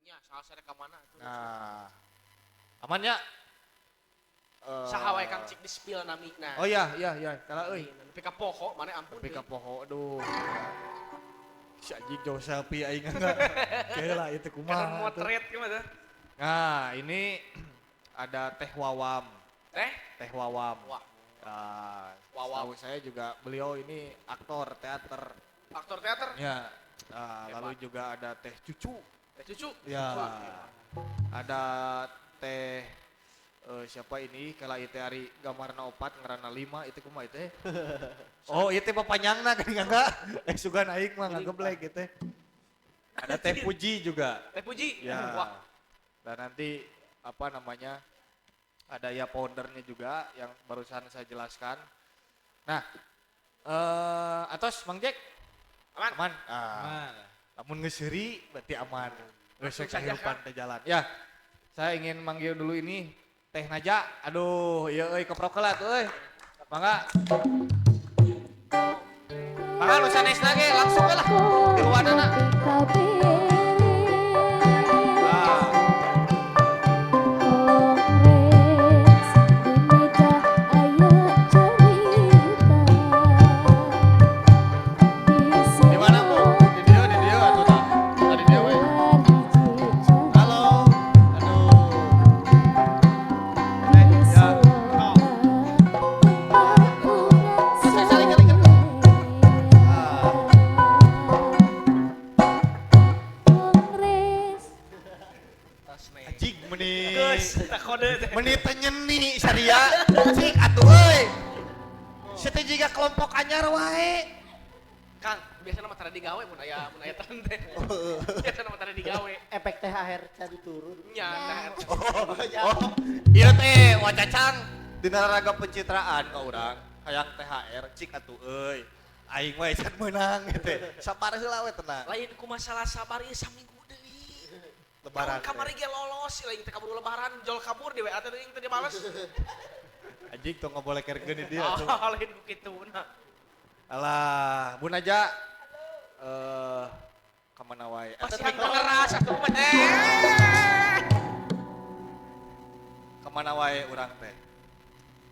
Ya, salah saya ka mana tuh. Nah. Aman ya? Saha wae Kang, cik di spill namina. Oh iya, kalah euy. Nepi ka poho mana, ampun. Tapi ka poho, aduh. Si anjing jauh selfie aing enggak. Kela itu Karena kumaha tuh. motret gimana? Nah, ini ada Teh Wawam. Teh? Teh Wawam. Wah. Nah, Wawam. setahu saya juga beliau ini aktor teater. Aktor teater? Ya. Nah, Hebat. lalu juga ada Teh Cucu. Teh Cucu. Ya. Ada Teh siapa ini, kala itu ari gambarna opat ngaranna lima, itu kumaha itu teh? Oh, ieu teh papanjangna geuning enggak? Eh, sugan aing mah ngageblek gitu teh. Ada Teh Puji juga. Teh Puji. Ya. Wah. Dan nanti apa namanya? Ada ya foundernya juga yang barusan saya jelaskan. Nah, atos Mang Jack. Aman. Aman. Ah. Aman. Lamun geus seuri berarti aman. Geus Langsung saja, kehidupan teh jalan. Ya. Saya ingin manggil dulu ini Teh Naja. Aduh, ieu euy keprok heula tuh euy. Mangga. Mangga nu sanesna ge langsung we lah. Tiluanana. Ah. Di mana, Bu? Di dieu atuh tah. Tah di dieu we. Halo. Aduh. Eh, ya. Oh. Saling, saling, saling. Ah. Anjing meni. Geus, tak kode teh. Meni teu nyeni saria. Cik atuh euy. Sia teh jiga kelompok anyar wae. Kang, biasanya mah tara digawe mun aya tren teh. Biasana mah tara digawe. Efek THR cari turun. Nya, nah. Oh, iya teh wacacang dina raga pencitraan ka urang hayang THR, cik atuh euy. Aing we can meunang gitu. Sabar heula we, tenang. Lain ku masalah sabar ieu, saminggu deui. Lebaran. Tahun kamari ge lolos, lain teh kabur lebaran, jol kabur di WA teh teuing teh dibales. Anjing, tong ngabolekerkeun di dieu atuh. Oh, lain ku kitu nah. Alah, Bu Naja. Eh, kamana wae? Eta Pasti teh ngeras atuh mah teh. Kamana wae urang teh?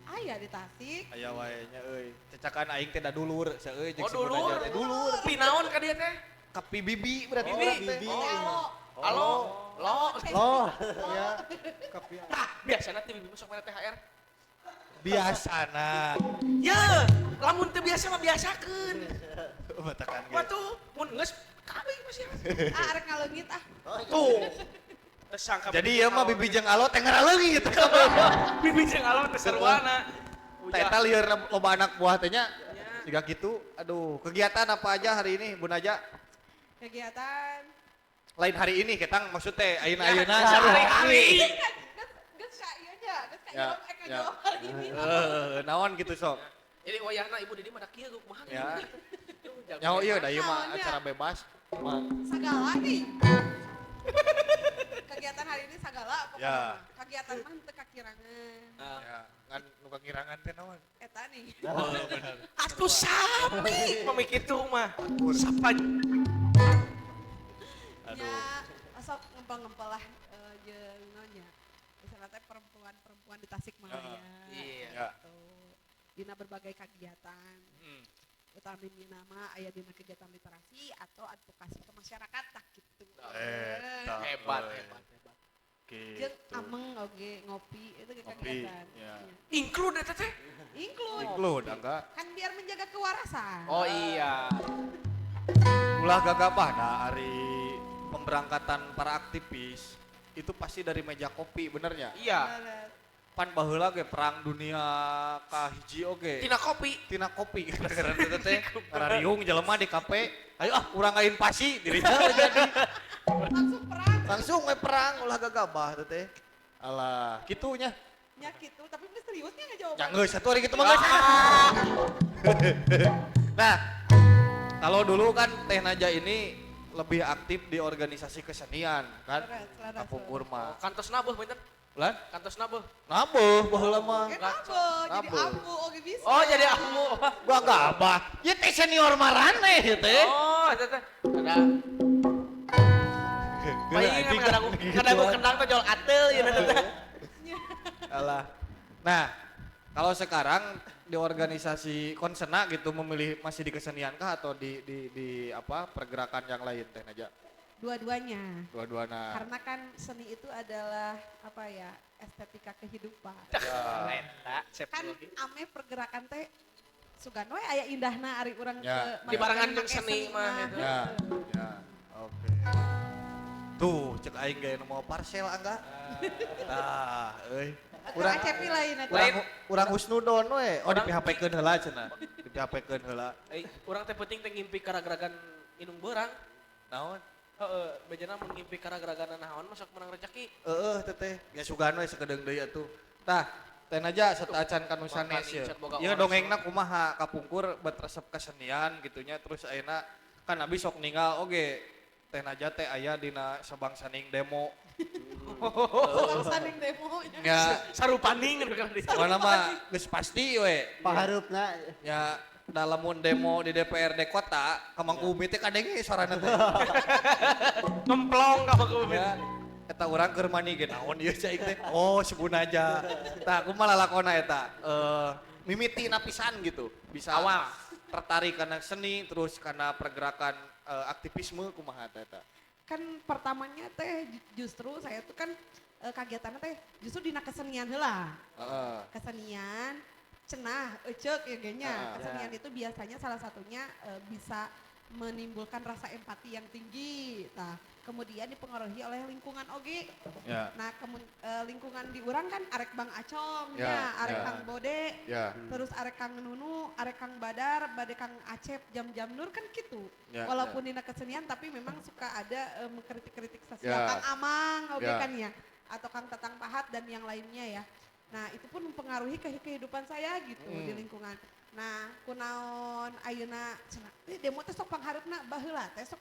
Aya di Tasik. Aya wae nya euy. Cacakan aing teh da dulur, seueuy jeung Oh, si Bu dulur. Naja teh dulur. Pinaon ka dia teh? Kapi bibi berarti Bibi. urang teh. Bibi. Alo. Halo, lo. Loh, Ya, kapi. Tah, biasana teh bibi sok mere THR. Biasana. Ya, lamun teu biasa mah biasakeun. Batakan ge. Wah tuh, mun geus kabeh masih. Ah, arek ngaleungit ah. Tuh. Tersangka. Jadi ieu mah bibi jeung alo teh ngaraleungit gitu kabeh. Bibi jeung alo teh sarwana. Teh eta lieur loba anak buah teh nya. Siga kitu. Aduh, kegiatan apa aja hari ini, Bu Naja? Kegiatan. Lain hari ini ketang, maksud teh ayeuna-ayeuna. Sehari-hari. Geus geus ka ieu nya, geus ka Ya, jawab eh ka ya. jawab hari ini. Eh, naon gitu sok. Jadi wayahna Ibu Didi mah da kieu kumaha. Ya. Nyaho ieu da ieu mah Naonnya? acara bebas. Mah. Sagala nih. Kegiatan hari ini sagala pokoknya. Ya. Mah. Kegiatan mah teu kakirangan. Ya, ngan nu kakirangan teh naon? Eta nih. Oh, bener. Atuh sami pami kitu mah. Sapa Aduh. Ya, sok ngempel-ngempel lah jeung naon nya. Misalnya teh perempuan-perempuan di Tasikmalaya. Iya. Ya. Gitu. Dina berbagai kegiatan. Utami nama aya dina kegiatan literasi atau advokasi ke masyarakat tak gitu. Eta, Hebat, euy. hebat, hebat. Gitu. Jeung ameng oge ngopi itu ge Ngopi, kegiatan. ya. Iya. Include eta teh. Include. Include, enggak? Kan biar menjaga kewarasan. Oh iya. Ulah gagabah dah hari pemberangkatan para aktivis itu pasti dari meja kopi, benernya. Iya. Bener. Pan baheula ge perang dunia kahiji oge. Tina kopi. Tina kopi gara-gara eta teh ngarariung jelema di kafe. Ayo ah, urang invasi dirinya we jadi. Langsung perang. Langsung we perang, ulah gagabah teh teh. Alah, kitunya. Ya gitu, tapi misteriusnya nggak jawaban. Ya geus satu hari gitu mah geus. Nah, kalau dulu kan Teh Naja ini lebih aktif di organisasi kesenian kan. Leres, leres, Kapungkur mah. Kantos nabuh punten. Lan, Kantos nabeuh. Nabeuh baheula mah. Kenapa? Jadi Nabeuh. ambu oge bisa. Oh, jadi ambu. Gua gabah. Ieu teh senior maraneh ieu teh. Oh, eta teh. Ada. Geuleuh, anjing. Kadang kendang teh jol ateul ieu teh. Alah. Nah, kalau sekarang di organisasi konsena gitu memilih masih di kesenian kah atau di apa pergerakan yang lain teh Naja? Dua-duanya. Dua-duana. Karena kan seni itu adalah apa ya, estetika kehidupan. Eta Kan ame pergerakan teh sugan we aya indahna ari urang Ya. ke Dibarengan make jeung seni mah gitu. Ya, ya. Oke. Tuh, cek aing gaya nu mau parcel angga. Tah, euy. Urang Acepi lain eta. Urang urang husnudon we. Oh, di PHP-keun heula cenah. Di PHP-keun heula. Eh, urang teh penting teh ngimpi karagragan inung beurang. Naon? Heeh, bejana mun ngimpi karagragan naon mah sok menang rezeki. Heeh, teteh. Ya sugan we sakedeung deui atuh. Tah, teh aja sateuacan ka nu sanes Makan ye. incat boga Ieu orang dongengna kumaha kapungkur bet resep kesenian gitunya terus ayeuna kan abi sok ninggal oge teh Naja teh aya dina sabangsaning demo. Sabangsaning demo. Ya, Sarupaning kan di. mana mah geus pasti we. Paharupna. Ya dalamun demo di DPRD kota, ka Mangkubumi teh kadenge sorana teh. Ngemplong ka Mangkubumi. Ya, eta urang keur mani ge naon ieu cai teh. Oh, sebun aja. Tah, kumaha lalakona eta? Mimiti napisan gitu. Bisa Awal. tertarik karena seni terus karena pergerakan aktivisme kumaha teh eta? Kan pertamanya teh justru saya tuh kan kagiatannya teh justru dina kesenian heula. Heeh. Kesenian cenah eceuk ya genya. Kesenian itu biasanya salah satunya bisa menimbulkan rasa empati yang tinggi. Nah, kemudian dipengaruhi oleh lingkungan oge. Ya. Nah, lingkungan di urang kan arek Bang Acong, Ya, ya, arek ya. Kang Bode, Ya. terus arek Kang Nunu, arek Kang Badar, bade Kang Acep, Jam-Jam Nur kan gitu. Ya, Walaupun dina kesenian tapi memang suka ada mengkritik-kritik sosial. Ya. Kang Amang oge Ya. kan ya, atau Kang Tatang Pahat dan yang lainnya ya. Nah, itu pun mempengaruhi kehidupan saya gitu di lingkungan. Nah, kunaon ayeuna cenah demo teh sok panghareupna baheula teh sok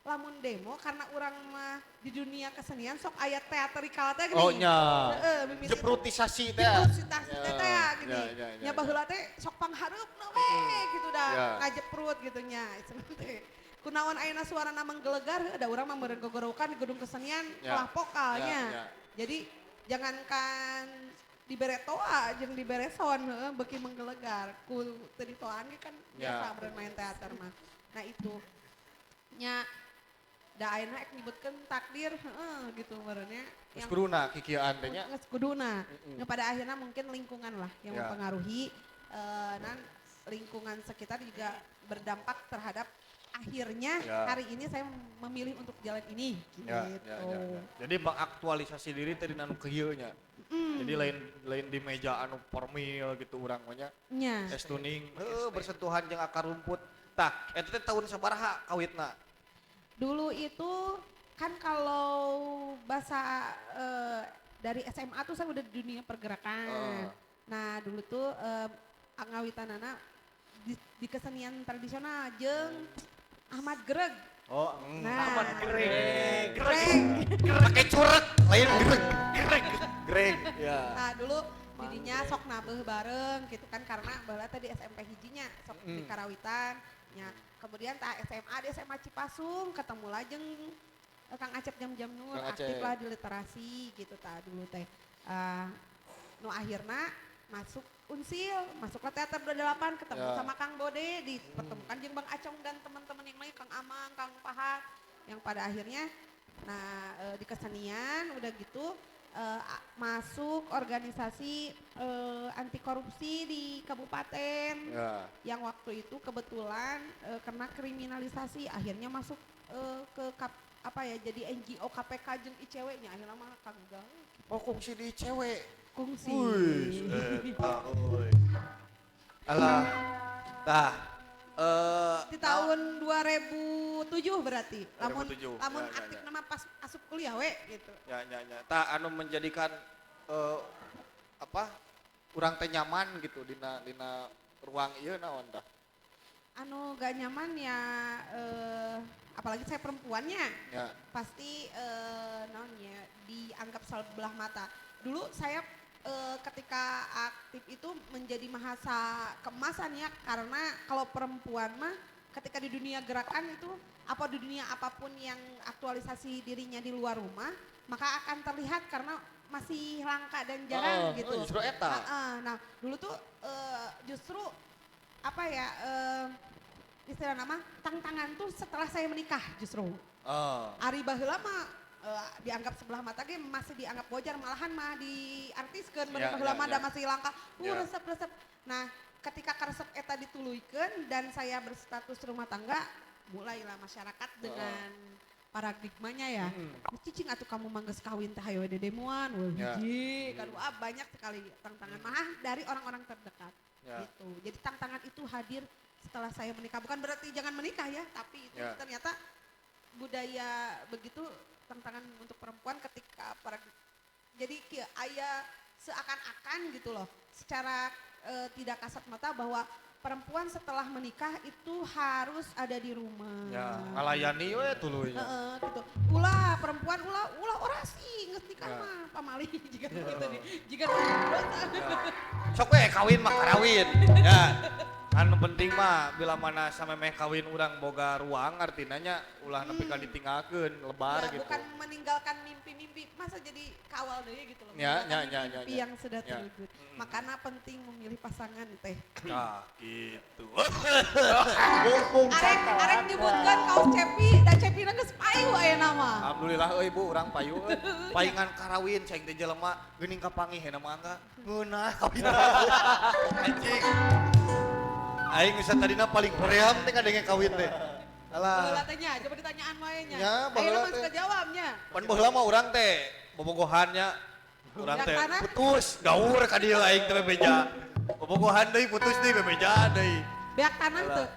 lamun demo karena urang mah di dunia kesenian sok aya teatrikal teh gini. Oh nya. Heeh, mimiti Jeprutisasi teh. jeprutisasi teh teh Ya, gini. ya, ya, Nya baheula teh sok panghareupna we gitu dah Ya. ngajeprut gitu nya. Cenah teh. Kunaon ayeuna suarana menggelegar heuh da urang mah meureun gogorowokan di gedung kesenian Ya. kalah vokalnya. Ya, ya. Jadi jangankan dibere toa jeung dibere son heuh beuki menggelegar ku teu ditoaan ge kan Ya. biasa bermain teater mah. Nah itu nya da ayeuna ek nyebutkeun takdir heuh gitu meureunnya Geus kuduna kikieuan teh nya. geus kuduna. Nah, pada akhirnya mungkin lingkungan lah yang Ya. mempengaruhi nan lingkungan sekitar juga berdampak terhadap akhirnya Ya. hari ini saya memilih untuk jalan ini gitu. Ya, ya, ya, ya. Jadi mengaktualisasi diri teh dina nu kieu nya. Jadi lain di meja anu formil gitu urang mah nya. Nya. Es tuning, heuh bersentuhan jeung akar rumput. Tah, eta teh tahun sabaraha kawitna? Dulu itu kan kalau bahasa dari SMA tuh saya udah di dunia pergerakan. Nah dulu tuh ngawitanana di kesenian tradisional jeung Ahmad Greg. Oh, Nah, Ahmad Greg. Greg. Pakai curek, lain greg. Greg. Greg. Ya. Nah dulu didinya sok nabeuh bareng gitu kan karena baheula teh di SMP hijinya sok di Karawitan. Nya. Kemudian tah SMA di SMA Cipasung ketemu lah jeung Kang Acep Jam-Jam Nur Kang aktif Acep. lah di literasi gitu tah dulu teh. Nu akhirna masuk Unsil, masuklah teater 28 ketemu Ya. sama Kang Bode, dipertemukan jeung Bang Acong dan teman-teman yang lain, Kang Amang, Kang Pahat yang pada akhirnya nah di kesenian udah gitu masuk organisasi anti korupsi di kabupaten Ya. yang waktu itu kebetulan kena kriminalisasi akhirnya masuk ke apa ya jadi NGO KPK jeung ICW-nya akhirnya mah Kang Gaul Oh, kungsi di cewek. kungsi. Wih, eta euy. Alah. Tah. Di tahun 2007 berarti. Lamun 2007, lamun ya, ya, aktif ya. nama pas asup kuliah we gitu. Ya, ya, ya. Tah anu menjadikan apa? Urang teh nyaman gitu dina dina ruang ieu naon tah? Anu gak nyaman ya apalagi saya perempuannya. Ya. Pasti naonnya dianggap sebelah mata. Dulu saya ketika aktif itu menjadi masa keemasan ya, karena kalau perempuan mah ketika di dunia gerakan itu apa di dunia apapun yang aktualisasi dirinya di luar rumah maka akan terlihat karena masih langka dan jarang Oh, gitu. oh, justru eta. Heeh, nah dulu tuh justru apa ya istilah nama tantangan tuh setelah saya menikah justru. Oh. Ari baheula mah dianggap sebelah mata ge masih dianggap wajar, malahan mah diartiskeun baheula mah da masih langka. Resep-resep. Nah, ketika karesep eta dituluykeun dan saya berstatus rumah tangga, mulailah masyarakat dengan paradigmanya ya. Cicing atuh kamu mah geus kawin teh hayo dedemuan, wah hiji, kan wah banyak sekali tantangan mah dari orang-orang terdekat. Gitu. Jadi tantangan itu hadir setelah saya menikah. Bukan berarti jangan menikah ya, tapi itu ternyata budaya begitu tantangan untuk perempuan ketika para jadi kieu aya seakan-akan gitu loh secara tidak kasat mata bahwa perempuan setelah menikah itu harus ada di rumah. Ya, ngalayani we tuluy nya. Heeh, gitu. Ulah perempuan ulah ulah orasi geus nikah mah pamali jika gitu nih. Jika Sok we kawin mah karawin. Ya. Anu penting mah bila mana samemeh kawin urang boga ruang artinya nya ulah nepi ka ditinggalkeun lebar ya, gitu. Bukan meninggalkan mimpi-mimpi, masa jadi kawal deui gitu loh. Ya, Meninggalkan ya, ya, ya, mimpi ya. yang sudah terwujud. Makanya penting memilih pasangan teh. Nah, gitu. Mumpung Arek arek nyebutkeun kaos Cepi, da Cepi na geus payu ayeuna mah. Alhamdulillah euy Bu urang payu euy. Paingan karawin cai teh jelema geuning kapanggih hena mah angga. Ngeunah kawin. Anjing. Aing bisa tadina paling hoream teh ngadenge kawin teh. Alah. Baheula teh nya, coba ditanyaan wae nya. Ya, baheula Ayeuna mah teh. suka jawabnya. Pan baheula mah urang teh bobogohan nya. Urang teh Yang tanah? putus gaur ka dieu aing teh bebeja. Bobogohan deui putus deui bebeja deui. Beak tanah Alah. tuh.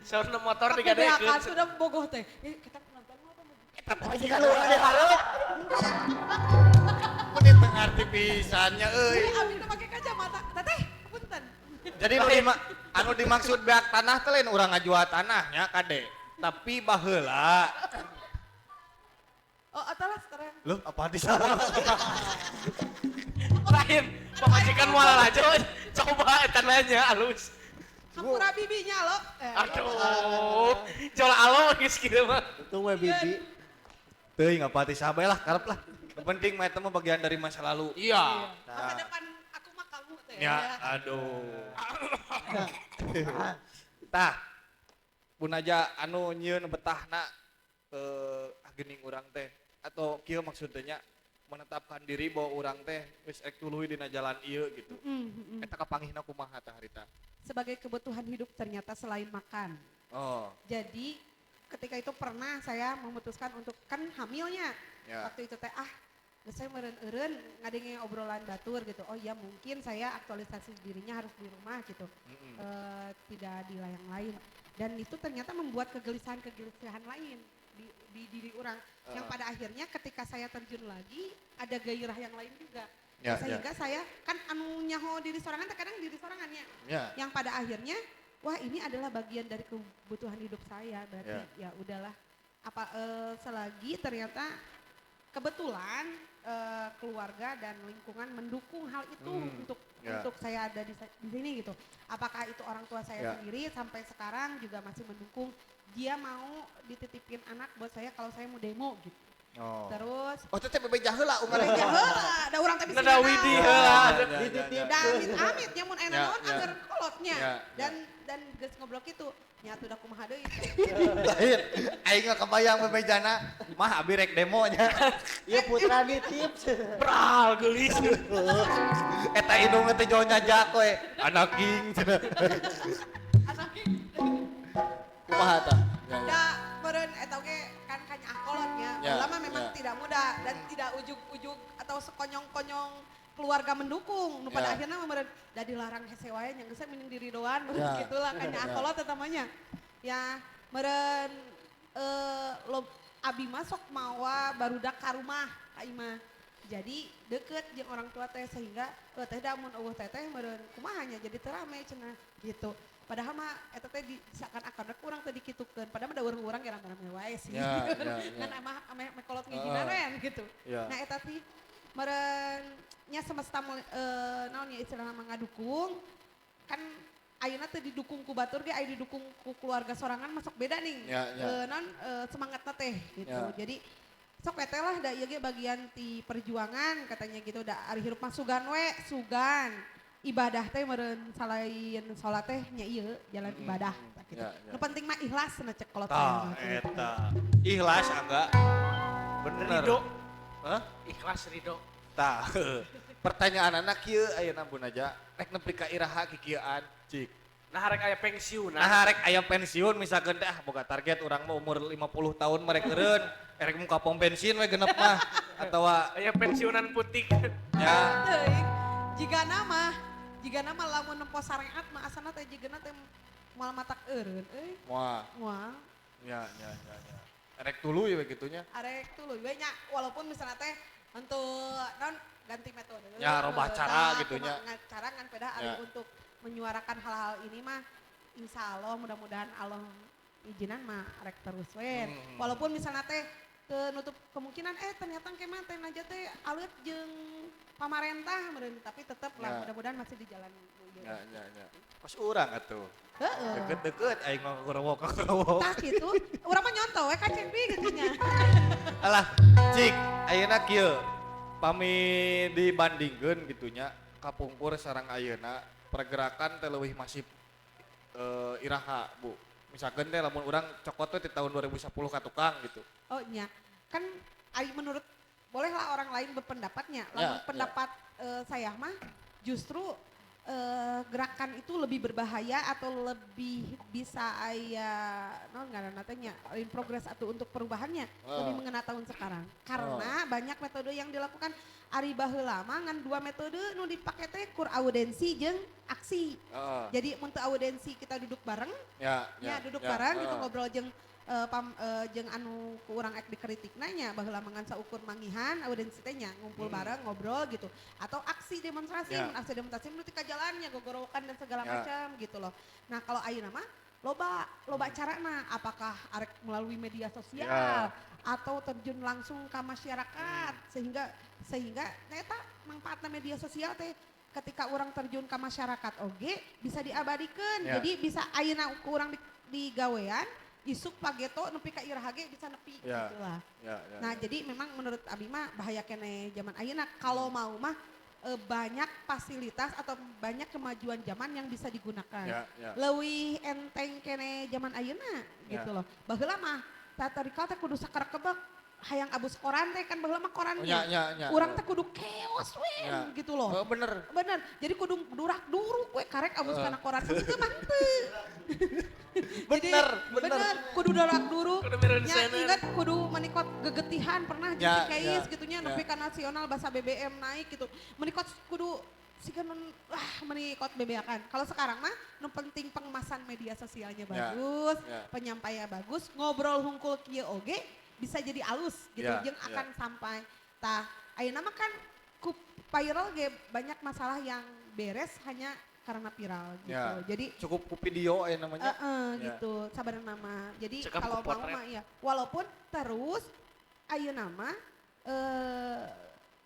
Saurna motor Pakai beakan digadekeun. sudah bogoh teh. Eh, kita penonton mah apa? Masih kan urang di hareup. Mun teu ngarti pisannya euy. Jadi abi teh make kacamata. Teteh, punten. Jadi anu dimaksud beak tanah teh lain urang ngajual tanahnya kade. Tapi baheula. Oh, atuh lah sekarang. Loh, apa di salah? Lain pamajikan moal aja coba eta nanya alus. Hampura bibinya lo. Aduh, jol alo geus kieu mah. Untung we bibi. Teuing apa ti sahabat lah, karep lah. Yang penting mah eta mah bagian dari masa lalu. Iya. Masa depan aku mah kamu teh. Ya, aduh. Tah. Pun aja anu nyieun betahna geuning urang teh atau kieu maksudnya menetapkan diri bahwa urang teh geus rek tuluy dina jalan ieu gitu. Eta kapanggihna kumaha tah harita? Sebagai kebutuhan hidup ternyata selain makan. Oh, Jadi ketika itu pernah saya memutuskan untuk kan hamilnya. Ya. Waktu itu teh geus saya meureun-eureun ngadenge obrolan batur gitu. Oh ya mungkin saya aktualisasi dirinya harus di rumah gitu. Tidak di layang lain. Dan itu ternyata membuat kegelisahan-kegelisahan lain di diri orang. Yang pada akhirnya ketika saya terjun lagi ada gairah yang lain juga. Ya, Sehingga saya kan anu nyaho diri sorangan terkadang diri sorangannya. Ya. Yang pada akhirnya wah ini adalah bagian dari kebutuhan hidup saya berarti ya udahlah. Apa selagi ternyata kebetulan keluarga dan lingkungan mendukung hal itu untuk saya ada di sini gitu. Apakah itu orang tua saya sendiri sampai sekarang juga masih mendukung. Dia mau dititipin anak buat saya kalau saya mau demo gitu. Oh. Terus Oh, teh bebeja heula unggal bebeja heula, da urang teh bisa Nada widi heula. Dititip. Da amit-amit nya mun aya naon angger kolotnya. Dan geus ngobrol kitu, nya atuh da kumaha deui. Lain, aing nggak kebayang bebejana, mah abi rek demo nya. Ieu putra nitip. Bral geulis. Eta indungna teh jauh nyajak we. Anak king cenah. Anak king. Kumaha tah? Ya, ya. Da meureun eta oge kan kanyaah kolotnya. Lama memang tidak mudah dan tidak ujug-ujug atau sekonyong-konyong keluarga mendukung. Nu pada akhirnya meureun da dilarang hese wae nya geus mending diridoan meureun gitulah kanyaah kolot eta mah nya. Ya meureun lo abi mah sok mawa barudak ka rumah ka imah. Jadi deket jeung orang tua teh sehingga teh da mun euweuh teteh meureun kumaha nya jadi teu rame cenah gitu. Padahal mah eta teh di seakan-akan rek urang teh dikitukeun, padahal mah da urang ge rame-rame wae sih. Ya, ya, ya. Ngan emah ameh kolot ngijinan we gitu. Ya. Nah eta sih meureun nya semesta naon nya istilahna mah ngadukung kan ayeuna teh didukung ku batur ge aya didukung ku keluarga sorangan masuk beda nih. Ya, ya. Naon semangatna teh gitu. Ya. Jadi sok we teh lah da ieu ge bagian ti perjuangan katanya gitu da ari hirup mah sugan we, sugan. Ibadah teh meureun salain salat teh nya ieu jalan ibadah tah gitu. Ya, ya. Nu penting mah ikhlas cenah cek kolot Tah, saya mah. eta. Ikhlas angga. Bener. Ridho. Hah? Ikhlas ridho. Tah. Pertanyaan anak kieu ayeuna bun aja. Rek nepi ka iraha kikieuan, cik. Nah rek aya pensiun. Nah rek aya pensiun misalkan teh ah boga target urang mah umur 50 tahun merek eureun, erek muka pom bensin we genep mah atawa Aya pensiunan putik. ya Teuing. Jika nama lamun nempo sareat mah asana teh jigana teh moal matak eureun euy. moal. Moal. Ya ya ya ya. Erek tuluy we gitunya. Arek tuluy we nya walaupun misalnya teh untuk non ganti metode. Ya, robah cara Tah, gitu nya. kumaha cara ngan peda ari Ya. untuk menyuarakan hal-hal ini mah insya Allah mudah-mudahan Allah izinan mah arek terus we. Walaupun misalnya teh nutup kemungkinan ternyata engke mah teh naja teh aleut jeung pamarentah meureun tapi tetep lah Ya. mudah-mudahan masih di jalan nu ieu. Ya ya ya. Kos urang atuh. Heeh. Deket-deket aing mah ngorowok ngorowok. Tah gitu, urang mah nyontoh we ka Cempi gitu nya. Alah, cik, ayeuna kieu. Pami dibandingkeun gitunya kapungkur sareng ayeuna pergerakan teh leuwih masif iraha, Bu. Misalkan teh lamun urang cokot teh di tahun 2010 ka tukang gitu. Oh nya, kan ari menurut bolehlah orang lain berpendapatnya. Lamun Ya, pendapat saya mah justru gerakan itu lebih berbahaya atau lebih bisa aya naon ngaranna teh nya in progress atau untuk perubahannya lebih mengena tahun sekarang. Karena banyak metode yang dilakukan ari baheula mah ngan dua metode nu dipake teh kur audiensi jeung aksi. Jadi mun teu audiensi kita duduk bareng Ya, ya, duduk bareng gitu ngobrol jeung jeung anu ku urang ek dikritik nanya baheula mah ngan saukur mangihan audiensi teh nya ngumpul bareng ngobrol gitu atau aksi demonstrasi Ya. mun aksi demonstrasi mun ka jalannya gogorowokan dan segala Ya. macam gitu loh. Nah, kalau ayeuna mah loba loba carana apakah arek melalui media sosial Ya. atau terjun langsung ke masyarakat sehingga sehingga eta manfaatna media sosial teh ketika orang terjun ke masyarakat oge bisa diabadikan. Ya. Jadi bisa ayeuna ku urang di gawean isuk pageto nepi ka iraha ge bisa nepi Ya. gitu lah. Ya, ya. Nah, jadi memang menurut Abi mah bahaya kene zaman ayeuna kalau mau mah banyak fasilitas atau banyak kemajuan zaman yang bisa digunakan. Ya, ya. Leuwih enteng kene zaman ayeuna Ya. gitu loh. Baheula mah tatarikal teh kudu sakarekebek hayang abus koran teh kan baheula mah koran Oh, ya, ya, ya. Urang teh kudu keos we Ya. gitu loh. Oh, bener. Bener, jadi kudu durak duruk we karek abus kana koran itu mah henteu. Jadi, Bener, bener. bener, kudu durak duruk. Kudu meureun Nya sener. ingat kudu menikot gegetihan pernah Ya, jadi keis ya, gitunya ya. nepi ka nasional bahasa BBM naik gitu. Menikot kudu siga nun wah menikot bebeakan. Kalau sekarang mah nu penting pengemasan media sosialnya Ya, bagus, ya. penyampaian bagus, ngobrol hungkul kieu oge bisa jadi alus gitu Ya, jeung ya. akan sampai. Tah, ayeuna mah kan ku viral ge banyak masalah yang beres hanya karena viral gitu. Ya. Jadi Cukup ku video aya namanya. Ya. gitu, sabar nama. Jadi Cekap kalau ku mau potret. mah ya, walaupun terus ayeuna mah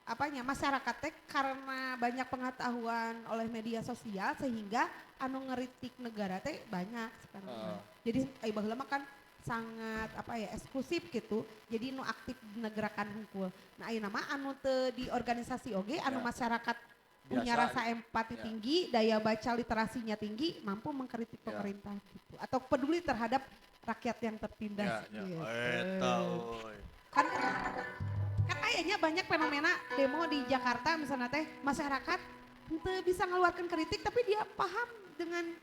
apanya masyarakat teh karena banyak pengetahuan oleh media sosial sehingga anu ngeritik negara teh banyak sekarang. mah. Jadi ai baheula mah kan sangat apa ya eksklusif gitu. Jadi nu aktif negerakan hungkul. Nah ayeuna mah anu teu di organisasi oge anu Ya. masyarakat punya Biasa rasa empati Ya. tinggi, daya baca literasinya tinggi, mampu mengkritik Ya. pemerintah gitu. Atau peduli terhadap rakyat yang tertindas Ya, ya. gitu. Eta euy. Kan kan kayaknya banyak fenomena demo di Jakarta misalnya teh masyarakat henteu bisa ngeluarkan kritik tapi dia paham dengan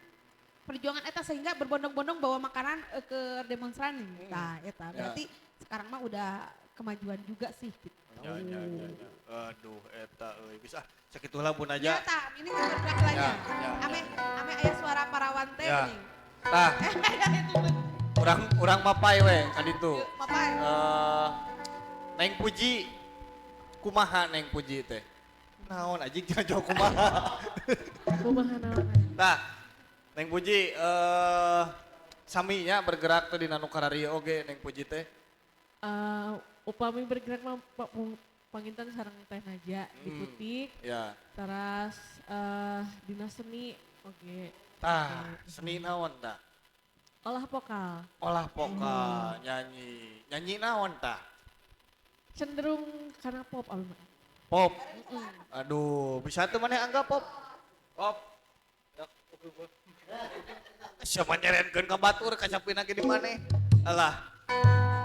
perjuangan eta sehingga berbondong-bondong bawa makanan ke demonstran. Nah, eta Ya. berarti sekarang mah udah kemajuan juga sih gitu. Ya, ya, ya, ya. Aduh, eta euy. Geus ah, sakitulah bun aja. Ya, tah, ini gerak lagi. Ya, ya, Ame ame aya suara parawan teh Ya. geuning. Tah, Itu urang urang mapai we ka ditu. Mapai. Neng Puji Kumaha Neng Puji teh? Naon anjing jangan jauh kumaha. Kumaha naon? Nah, Neng Puji saminya bergerak teh dina nu kararieu oge Neng Puji teh. Upami bergerak mah panginten sareng Teh Naja di Putik, Ya. teras dina seni oge. Tah, seni naon tah? Olah vokal. Olah vokal, nyanyi. Nyanyi naon tah? Cenderung karena pop abi mah. Pop. Aduh, bisa tuh maneh anggap pop? Pop. Siapa nyerenkeun ka batur kacapina ge di maneh? Alah.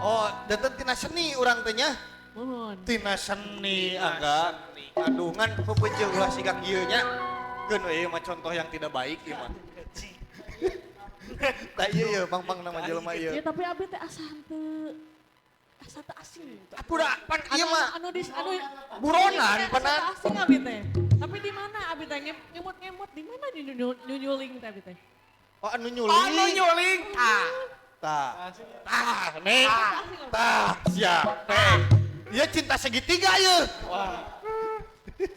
Oh, datang tina seni urang teh nya. Mohon. Tina seni Tina angga. seni. Aduh ngan pepeujeuh ulah siga kieu nya. Keun we ieu mah contoh yang tidak baik ieu mah. Tah ieu ye pang-pang nama jelema ieu. Ya tapi abi teh asa henteu asa teu asing gitu. Atuh da pan ieu mah Anu dis anu buronan Asa panan. teu asing abi teh. Tapi di mana abi teh ngemut-ngemut di mana nyunyuling teh abi teh? Oh anu nyuling. Oh, nu nyuling. Ah. Tah. Tah, Neng. Tah, siap. Neng. Ieu cinta segitiga ieu.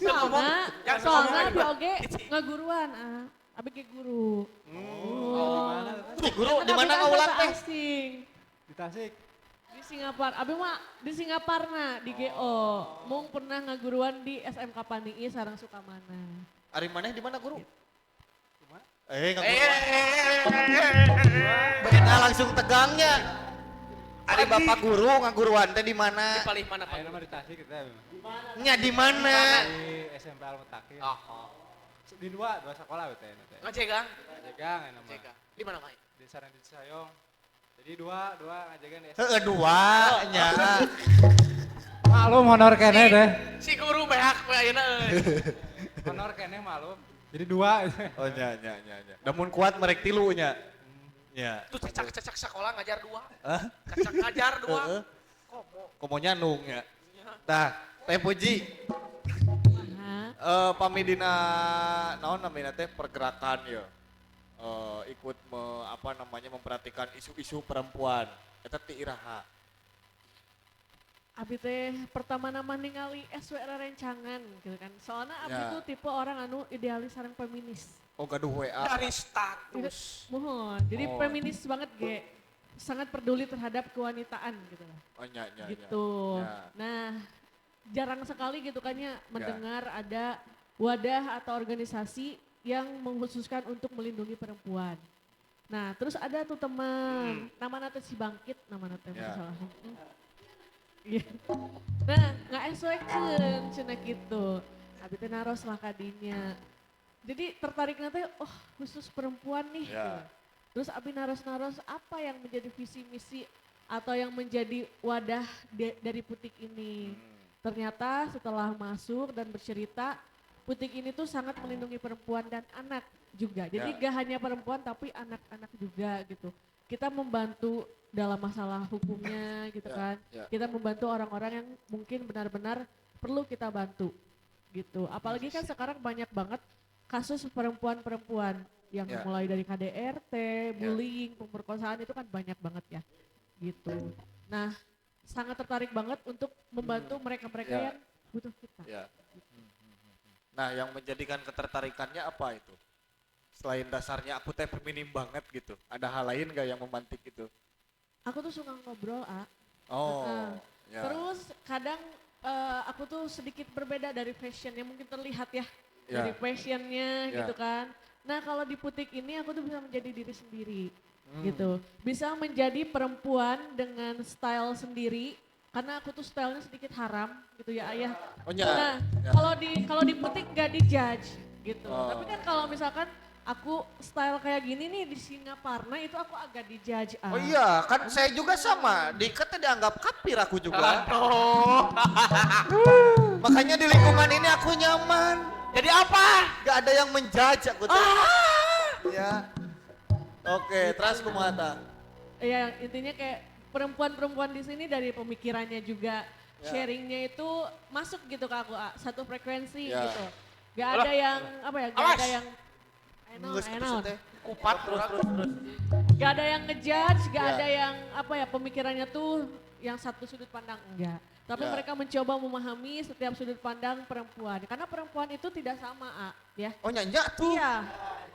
Soalnya, Yang soalnya ngomong abi oge ngaguruan ah. Abi ge guru. Oh. Di guru di Abi mana teh asa ngaulang teu teh? Asing. Di Tasik. Di Singapura, abi mah di Singaparna di GO. Mung pernah ngaguruan di SMK Panii sareng Sukamana. Ari maneh di mana guru? Eh, Ngaguruan. Beda langsung tegangnya. Ari bapak guru ngaguruan teh di mana? Di palih mana Pak? Ayeuna mah di Tasik kita. Nya di mana? Di SMP Al Mutakin. Oh. Di dua sekolah we teh teh. Ngajegang. Ngajegang ayeuna mah. Ngajegang. Di mana Pak? Di sareng di Cisayong. Jadi dua ngajegang di SMP. Heeh, dua nya. Maklum honor keneh teh. Si guru beak we ayeuna euy. Honor keneh maklum. Jadi dua. Oh nya nya nya nya. Namun kuat merek tilu nya. Nya. Tuh cacak-cacak sekolah ngajar dua. Hah? Cacak ngajar dua. Heeh. Komo. Komo nyanung nya. Tah, Teh Puji, Kumaha? pami dina naon namina teh pergerakan ya. Ikut apa namanya memperhatikan isu-isu perempuan. Eta ti iraha. Abi teh pertama nama ningali SW rencangan gitu kan. Soalnya abi Ya. tuh tipe orang anu idealis sareng feminis. Oh gaduh WA. Dari status. Mohon. Jadi Oh. feminis banget ge. Sangat peduli terhadap kewanitaan gitu lah. Oh nya nya nya. Gitu. Ya. Nah, jarang sekali gitu kan ya mendengar ada wadah atau organisasi yang mengkhususkan untuk melindungi perempuan. Nah, terus ada tuh teman, namanya teh si Bangkit, namanya teh Ya. salah. Iya. Nah, nggak SW-keun cenah gitu. Abi teh naros lah kadinya. Jadi tertariknya teh, oh khusus perempuan nih. Ya. Gitu. Terus Abi naros-naros apa yang menjadi visi misi atau yang menjadi wadah dari Putik ini. Ternyata setelah masuk dan bercerita, Putik ini tuh sangat melindungi perempuan dan anak juga. Jadi Ya. gak hanya perempuan tapi anak-anak juga gitu. Kita membantu dalam masalah hukumnya gitu Ya, kan. ya. Kita membantu orang-orang yang mungkin benar-benar perlu kita bantu gitu. Apalagi kan sekarang banyak banget kasus perempuan-perempuan yang Ya. mulai dari KDRT, bullying, pemerkosaan itu kan banyak banget ya gitu. Nah, sangat tertarik banget untuk membantu mereka-mereka Ya. yang butuh kita. Ya. Nah, yang menjadikan ketertarikannya apa itu? Selain dasarnya aku teh feminim banget gitu. Ada hal lain gak yang memantik itu? Aku tuh suka ngobrol, A. Oh, Heeh. ya. Terus kadang aku tuh sedikit berbeda dari fashionnya mungkin terlihat ya, Ya. dari fashionnya Ya. gitu kan. Nah kalau di Putik ini aku tuh bisa menjadi diri sendiri Hmm. gitu. Bisa menjadi perempuan dengan style sendiri karena aku tuh stylenya sedikit haram gitu ya ayah. Oh, ya. Nah Ya. kalau di Putik gak dijudge gitu. Oh. Tapi kan kalau misalkan aku style kayak gini nih di Singaparna itu aku agak dijudge. Ah. Oh iya, kan saya juga sama. Dikatnya dianggap kafir aku juga. Aduh. Makanya di lingkungan ini aku nyaman. Jadi apa? Gak ada yang menjudge aku tuh. Ya. Oke, terus kumaha tah? Ya intinya kayak perempuan-perempuan di sini dari pemikirannya juga Ya. sharingnya itu masuk gitu ke aku, ah, satu frekuensi Ya. gitu. Gak ada yang apa ya, gak Awas. ada yang I know, Geus I atuh know. teh. Kupat Terus terus terus. Gak ada yang ngejudge, gak Ya. ada yang apa ya pemikirannya tuh yang satu sudut pandang enggak. Tapi Ya. mereka mencoba memahami setiap sudut pandang perempuan. Karena perempuan itu tidak sama, A, ya. Oh nya tuh. Iya.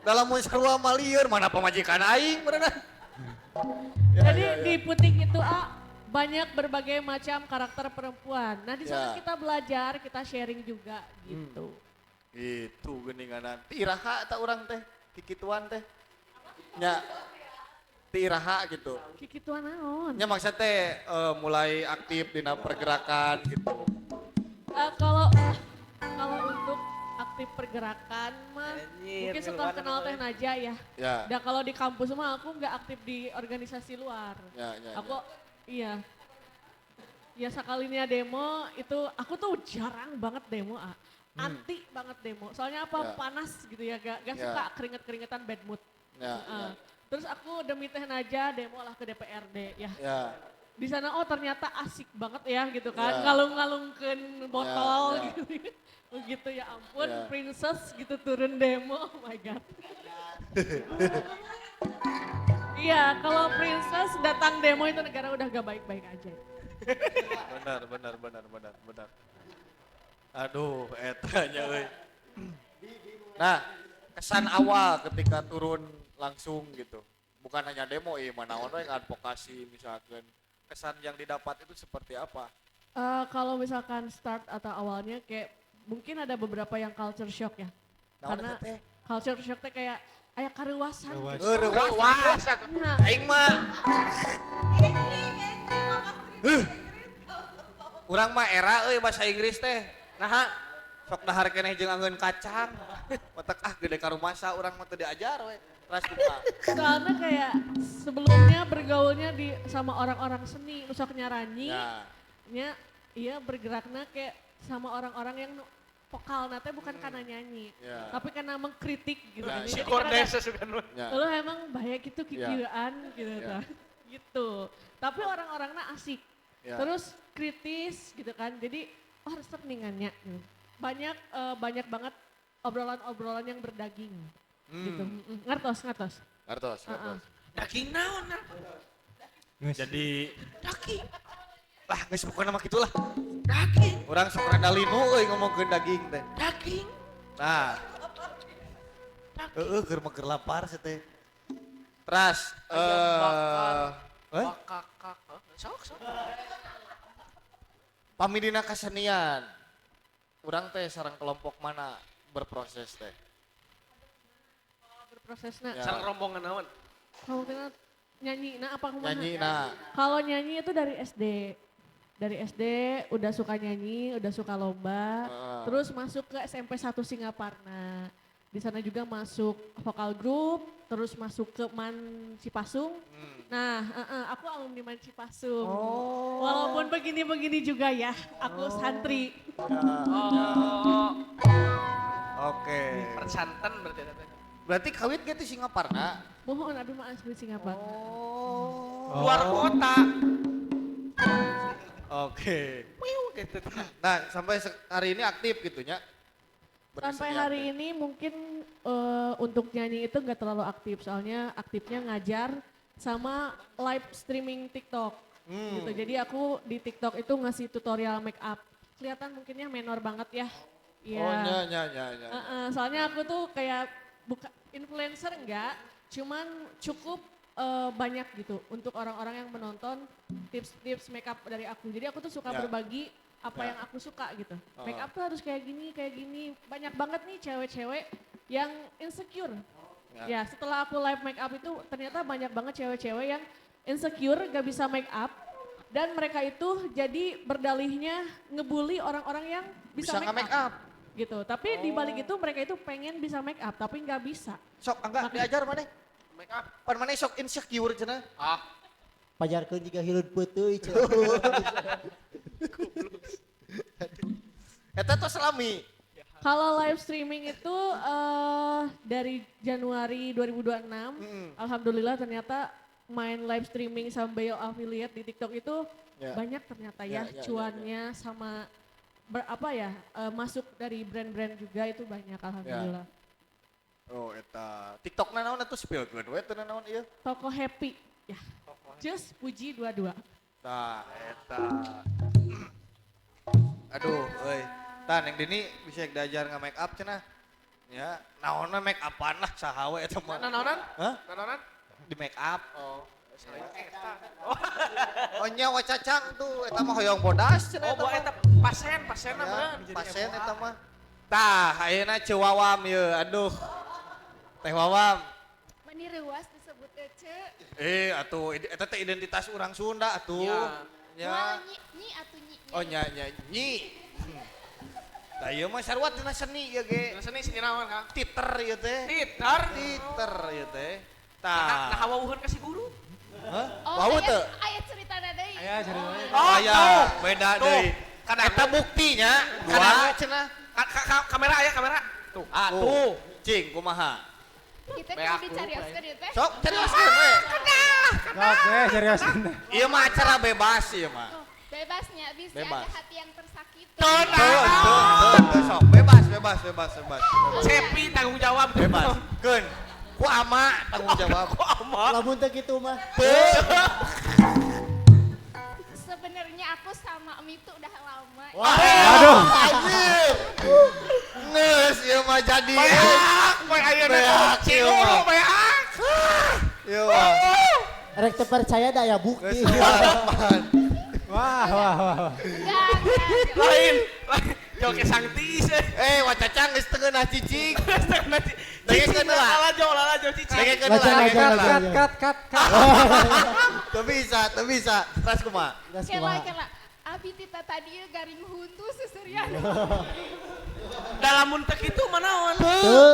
Dalam mun sarua malieur mana pamajikan aing berenang. Ya, Jadi ya, ya. di Putik itu A banyak berbagai macam karakter perempuan. Nah, di sana Ya. kita belajar, kita sharing juga gitu. Gitu geuninganan. Ti iraha eta urang teh, kikituan teh. Nya ti iraha gitu. Kikituan naon? Nya maksudnya teh mulai aktif dina pergerakan gitu. Kalau kalau untuk aktif pergerakan mah Anjir, mungkin setelah miluan kenal apa Teh Naja ya. Ya. Dan kalau di kampus mah aku nggak aktif di organisasi luar. Ya, ya, Aku iya. Ya sekalinya demo itu aku tuh jarang banget demo, ah. Anti banget demo. Soalnya apa? Ya. Panas gitu ya, gak Ya. suka keringet-keringetan bad mood. Ya, Heeh. ya. Terus aku demi Teh Naja demo lah ke DPRD ya. Ya. Di sana oh ternyata asik banget ya gitu kan. Ya. Ngalung-ngalungkeun botol Ya, ya. gitu. Begitu ya ampun, Ya. princess gitu turun demo. Oh my god. Iya, kalau princess datang demo itu negara udah gak baik-baik aja. Benar, benar, benar, benar, benar. Aduh, etanya euy. Nah, kesan awal ketika turun langsung gitu. Bukan hanya demo, iya mana ono yang advokasi misalkan. Kesan yang didapat itu seperti apa? Kalau misalkan start atau awalnya kayak mungkin ada beberapa yang culture shock ya. Naon Karena eta teh? culture shock teh kayak aya kareuwasan gitu. Eh, reuwas. Nah, Aing mah. Huh. Urang mah era euy bahasa Inggris teh. Naha sok dahar keneh jeung angeun kacang. Otak ah gede ka rumasa urang mah teu diajar we. Teras kumaha? soalnya kayak sebelumnya bergaulnya di sama orang-orang seni, nu sok nyaranyi, Ya. nya iya bergeraknya kayak sama orang-orang yang nu vokal teh bukan karena nyanyi, Ya. tapi karena mengkritik gitu. Ya, Jadi Si karena- Kordes suka nu. Ya. Lu emang bahaya gitu kikieuan gitu Ya. tah. Gitu. Tapi orang-orangnya asik. Ya. Terus kritis gitu kan. Jadi oh resep ningannya gitu. Banyak banyak banget obrolan-obrolan yang berdaging gitu. Ngertos, ngertos. Ngertos, ngertos. Daging naon nah? Jadi Daging. lah geus pokona mah kitulah. Daging. Urang sok rada linu euy ngomongkeun daging teh. Daging. Nah. Heeh, keur mah keur lapar sih teh. Teras Ayam bakar. eh Bakakak. Hah? Sok sok. pami dina kasenian. Urang teh sareng kelompok mana berproses teh? Berprosesna. Ya. Sareng rombongan naon? Kamu kena nyanyi, nah apa kumaha? Nyanyi nah. Kalau nyanyi itu dari SD. Dari SD udah suka nyanyi, udah suka lomba. Heeh. Terus masuk ke SMP 1 Singaparna. Di sana juga masuk vokal group, terus masuk ke Man Cipasung. Nah, aku alumni Man Cipasung. Oh. Walaupun begini-begini juga ya, aku santri. Oh, Oke. persanten berarti eta teh. Berarti kawin ge teh Singaparna. Mohon abi mah asli Singaparna. Oh. Luar kota. Oke. Wiu gitu. Nah, sampai hari ini aktif gitu nya. Sampai Berkesenian hari teh. ini mungkin untuk nyanyi itu nggak terlalu aktif, soalnya aktifnya ngajar sama live streaming TikTok. Gitu. Jadi aku di TikTok itu ngasih tutorial make up. Kelihatan mungkinnya menor banget ya. Iya. Oh, nya nya nya nya. Soalnya aku tuh kayak buka influencer enggak, cuman cukup banyak gitu untuk orang-orang yang menonton tips-tips make up dari aku. Jadi aku tuh suka Ya. berbagi apa Ya. yang aku suka gitu. Oh. Make up tuh harus kayak gini, kayak gini. Banyak banget nih cewek-cewek yang insecure. Ya. Ya, setelah aku live make up itu ternyata banyak banget cewek-cewek yang insecure gak bisa make up dan mereka itu jadi berdalihnya ngebully orang-orang yang bisa, Bisa make, nge-make up. gitu. Tapi di balik itu mereka itu pengen bisa make up tapi nggak bisa. Sok enggak diajar maneh. Make up. Pan maneh sok insecure cenah. Ah, Pajarkeun jiga hileud peuteuy ceu. Eta tuh selami. Kalau live streaming itu dari Januari 2026, alhamdulillah ternyata main live streaming sambil affiliate di TikTok itu Ya. banyak ternyata ya, Ya, ya, ya, cuannya sama masuk dari brand-brand juga itu banyak alhamdulillah. Oh, eta. TikTok na naon atuh spillkeun we teu naon ieu. Toko happy ya. Just Puji 22. Tah, eta. Aduh, euy. Tah Neng Dini bisa diajar nge-make up cenah. Ya, naonna make upan lah saha we eta mah. Nanaonan? Hah? Nanaonan? Di make up. Oh, selain eta. Oh nya wacacang tuh eta mah hoyong bodas cenah Oh, eta buat mah. eta pasien, pasien Ya, mah. pasien eta mah. Tah, ayeuna Ceu Wawam ieu, aduh. Teh Wawam. Mani reuas disebut ece. Eh, atuh eta teh identitas urang Sunda atuh. Ya. Ya. Moal nyi, nyi atuh nyi. Oh nya nya nyi. Tah ieu mah sarua tina seni ieu ge. Dina seni seni naon, Kang? Titer ieu teh. Titer. Titer ieu teh. Nah, Tah. nah wawuheun ka si guru. Hah? Oh, Wawuh teu? Aya ceritana deui. Aya ceritana. Oh, Aya, tuh. beda Tuh. deui. Eta buktinya Kadang- dua cenah. Kamera aya kamera. Tuh. Ah, tuh. Cing kumaha? Kita Beak kudu guru, dicarioskeun ieu teh. Sok seriuskeun we. Oke, serius. Ieu mah acara bebas ieu mah. Oh, bebasnya bisa Bebas. ada hati yang tersakiti. Tuh, Tuh, tuh, tuh, tuh, sok bebas, bebas, bebas, bebas. Cepi tanggung jawab. Bebas. Keun. Ku ama tanggung jawab. Ku ama. Lamun teu kitu mah. Teu. Sebenarnya aku sama Emi itu udah lama. Wah. Aduh. Anjir. Ngeus ieu mah jadi. Beak, we ayeuna Beak, si ieu guru mah. beak. Ieu mah. Rek teu percaya da aya bukti. Geus harapan. Wah, wah, wah. wah. Enggak, enggak. Lain, lain. Jauh ke sangtis. Eh, wacacang geus teu ngeunah cicing. Cicing Dengekeun heula. lalajo, lalajo cicing. Dengekeun heula, Lajang, dengekeun lajang, heula. lajang. Cut, cut, cut, cut. Teu bisa, teu bisa. Terus kumaha? Geus Kela kumaha. kela. Abi tita tadi ieu garing huntu seserian. Dalam mun teu kitu mah naon? Teu.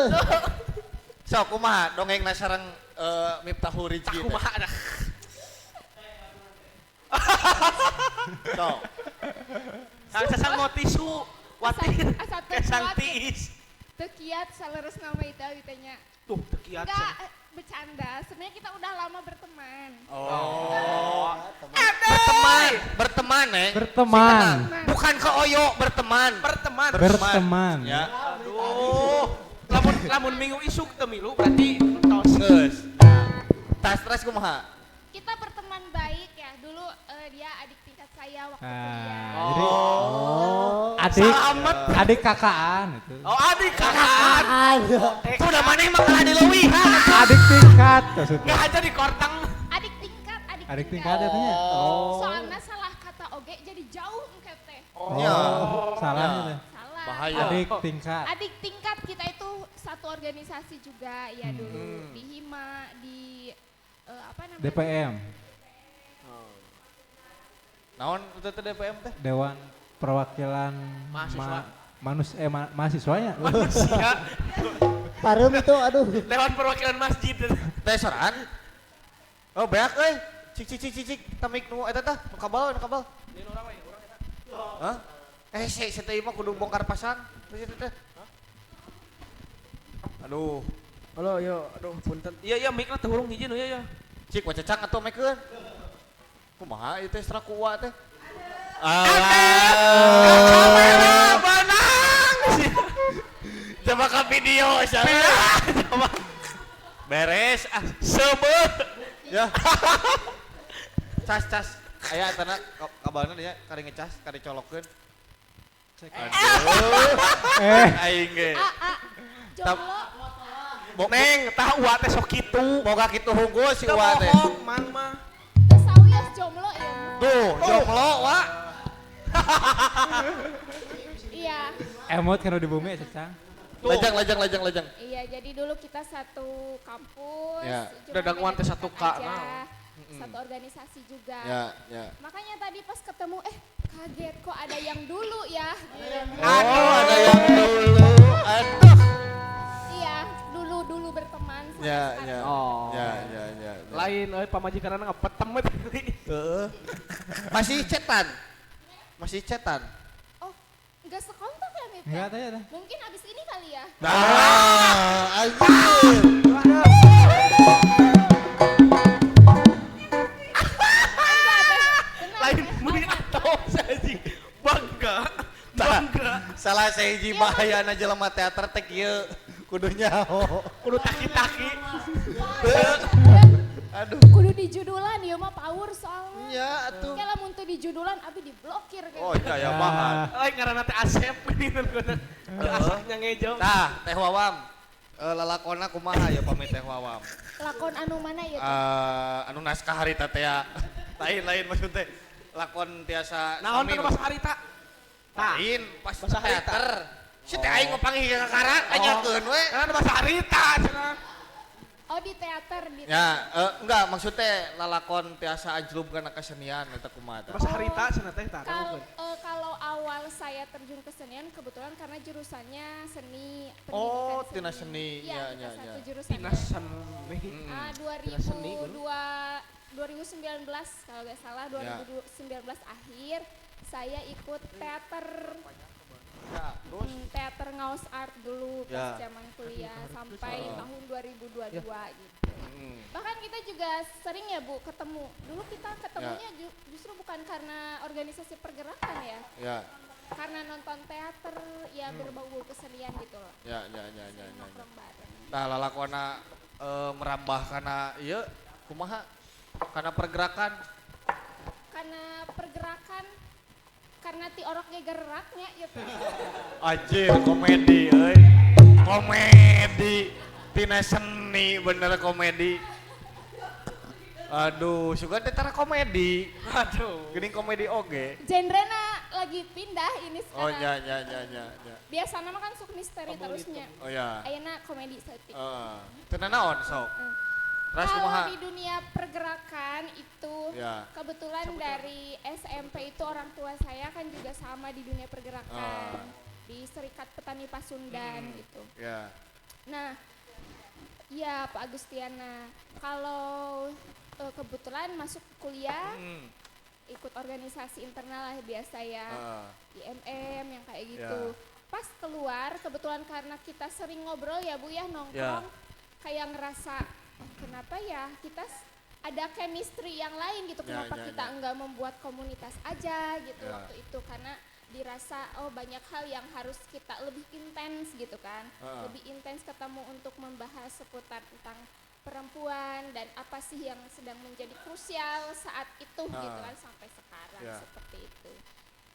Sok kumaha dongengna sareng Miftahul Tah Rizky teh? kumaha dah. Sok. Kang sasang mau tisu, wati. Asa teu Ke kuat, sangtis. Teu kiat saleresna mah itu abi teh nya. Tuh, teu kiat. Enggak, bercanda. Sebenarnya kita udah lama berteman. Oh. Berteman, berteman, Neng. Berteman. Bukan ke Oyo, berteman. Berteman. Berteman. Ya. Aduh. Lamun lamun minggu isuk teu milu berarti tos. Geus. Tas terus kumaha? Kita berteman baik ya. Dulu dia adik tingkat saya waktu kuliah. Nah, jadi Oh. adik Selamat. adik kakaan itu. Oh, adik kakaan. Aduh. Tuh udah maneh mah kalah di leuwih. Adik tingkat maksudnya. Nggak aja di korteng. Adik tingkat, adik, Adik tingkat ya tanya. Oh. Soalnya salah kata oge jadi jauh engke teh. Oh, Ya. salahnya teh. Salah. Bahaya. Adik tingkat. Adik tingkat kita itu satu organisasi juga ya dulu di Hima, di apa namanya? DPM, Naon itu teh DPM teh? Dewan Perwakilan Mahasiswa. Mahasiswanya. Manusia. Pareum itu aduh. Dewan Perwakilan Masjid. Teh soran. Oh, beak euy. Cik cik cik cik cik tamik nu eta tah, nu kabal, nu kabal. Hah? Eh, si si teh mah kudu bongkar pasang. Terus itu teh. Aduh, Halo, yo, aduh, punten. Iya, iya, mic-na teu hurung hiji nu, iya, iya. cik wacacang atuh mekeun. Kumaha ieu teh serak ku uwa teh? Kamera benang. Coba ke video siapa? Coba Beres ah. sebeuh. Ya. Cas cas. Aya etana kabalna dia kari ngecas, kari colokeun. Aduh. Eh, Aing ge. A, A, jomblo. Neng, tah uwa teh sok kitu. Boga kitu hungkul si Teu uwa teh. bohong, mang mah. Teu sawios jomblo ya. Tuh, jomblo wa. Iya. emot kana di bumi cecang. Tuh. Lajang lajang lajang lajang. Iya, jadi dulu kita satu kampus, Ya. cuma Dadanguan beda teh satu tingkat K, aja, nah. satu organisasi juga. Ya, ya. Makanya tadi pas ketemu, kaget kok ada yang dulu ya. Gitu. Oh, ada yang dulu. Aduh. Iya, dulu-dulu berteman sampai Ya, sekarang. ya. Oh. Ya, ya, ya. ya. Lain euy pamajikanna ngepetem we. Heeh. Masih cetan. Masih cetan. Oh, nggak sekontak ya, Mip? Enggak tanya dah. Mungkin abis ini kali ya. Nah, anjir. Enggak, teh. Tenang, Lain teh. meni atos anjing. Bangga. Bangga. Salah sahiji bahayana jelema teater teh kieu kudu nyaho. Kudu taki-taki. Aduh. Kudu dijudulan ieu mah power soalnya. Iya atuh. Kayak lamun teu dijudulan abi diblokir kayak. Oh iya ya bahan. Lain ngaranna teh Asep ini teh asapnya ngejo. Tah, Teh Wawam. Lalakonna kumaha ya pamit Teh Wawam? Lakon anu mana ya teh? Anu naskah harita teh ya. Lain maksud teh. Lakon tiasa Naon sami teh bahasa harita? Tah. Lain pas Bahasa harita. teater. Si teh aing ngopanggih ka kakara tanyakeun we. Karena bahasa harita cenah. Oh di teater di Ya, enggak maksudnya lalakon tiasa ajlub kana kesenian eta kumaha tah? Bahasa harita cenah teh tah. Kalau awal saya terjun ke kesenian kebetulan karena jurusannya seni, Oh, pendidikan tina seni. Iya, Ya, kita ya, satu ya. jurusannya. Tina seni. Ah, Tina seni, guru. 2002 2019 kalau nggak salah Ya. 2019 akhir saya ikut teater. Ya, terus Teater Ngaos Art dulu pas Ya. zaman kuliah sampai tahun 2022 gitu. Bahkan kita juga sering ya Bu ketemu. Dulu kita ketemunya justru bukan karena organisasi pergerakan ya. Ya. Karena nonton teater ya berbau-bau kesenian gitu loh. Ya. Sering Ya. nongkrong bareng. Tah lalakona merambah kana ieu kumaha? Kana pergerakan. Karena pergerakan karena ti orok ge geraknya gitu. Anjir komedi euy. Komedi tina seni bener komedi. Aduh, sugan teh tara komedi. Aduh. Geuning komedi oge. Genrena lagi pindah ini Oh sekarang. ya. Biasana mah kan sok misteri terusnya. Oh ya. Ayeuna komedi saeutik. Heeh. Teu naon sok? Terus Kalau kumaha? di dunia pergerakan itu Ya. kebetulan dari SMP itu orang tua saya kan juga sama di dunia pergerakan di Serikat Petani Pasundan gitu. Ya. Nah, ya Pak Agustiana, kalau kebetulan masuk kuliah ikut organisasi internal lah biasa ya. IMM yang kayak gitu. Pas keluar kebetulan karena kita sering ngobrol ya Bu ya nongkrong kayak ngerasa oh, kenapa ya kita ada chemistry yang lain gitu Ya, kenapa ya, kita ya. enggak membuat komunitas aja gitu Ya. waktu itu karena dirasa oh banyak hal yang harus kita lebih intens gitu kan. Lebih intens ketemu untuk membahas seputar tentang perempuan dan apa sih yang sedang menjadi krusial saat itu gitu kan sampai sekarang Ya. seperti itu.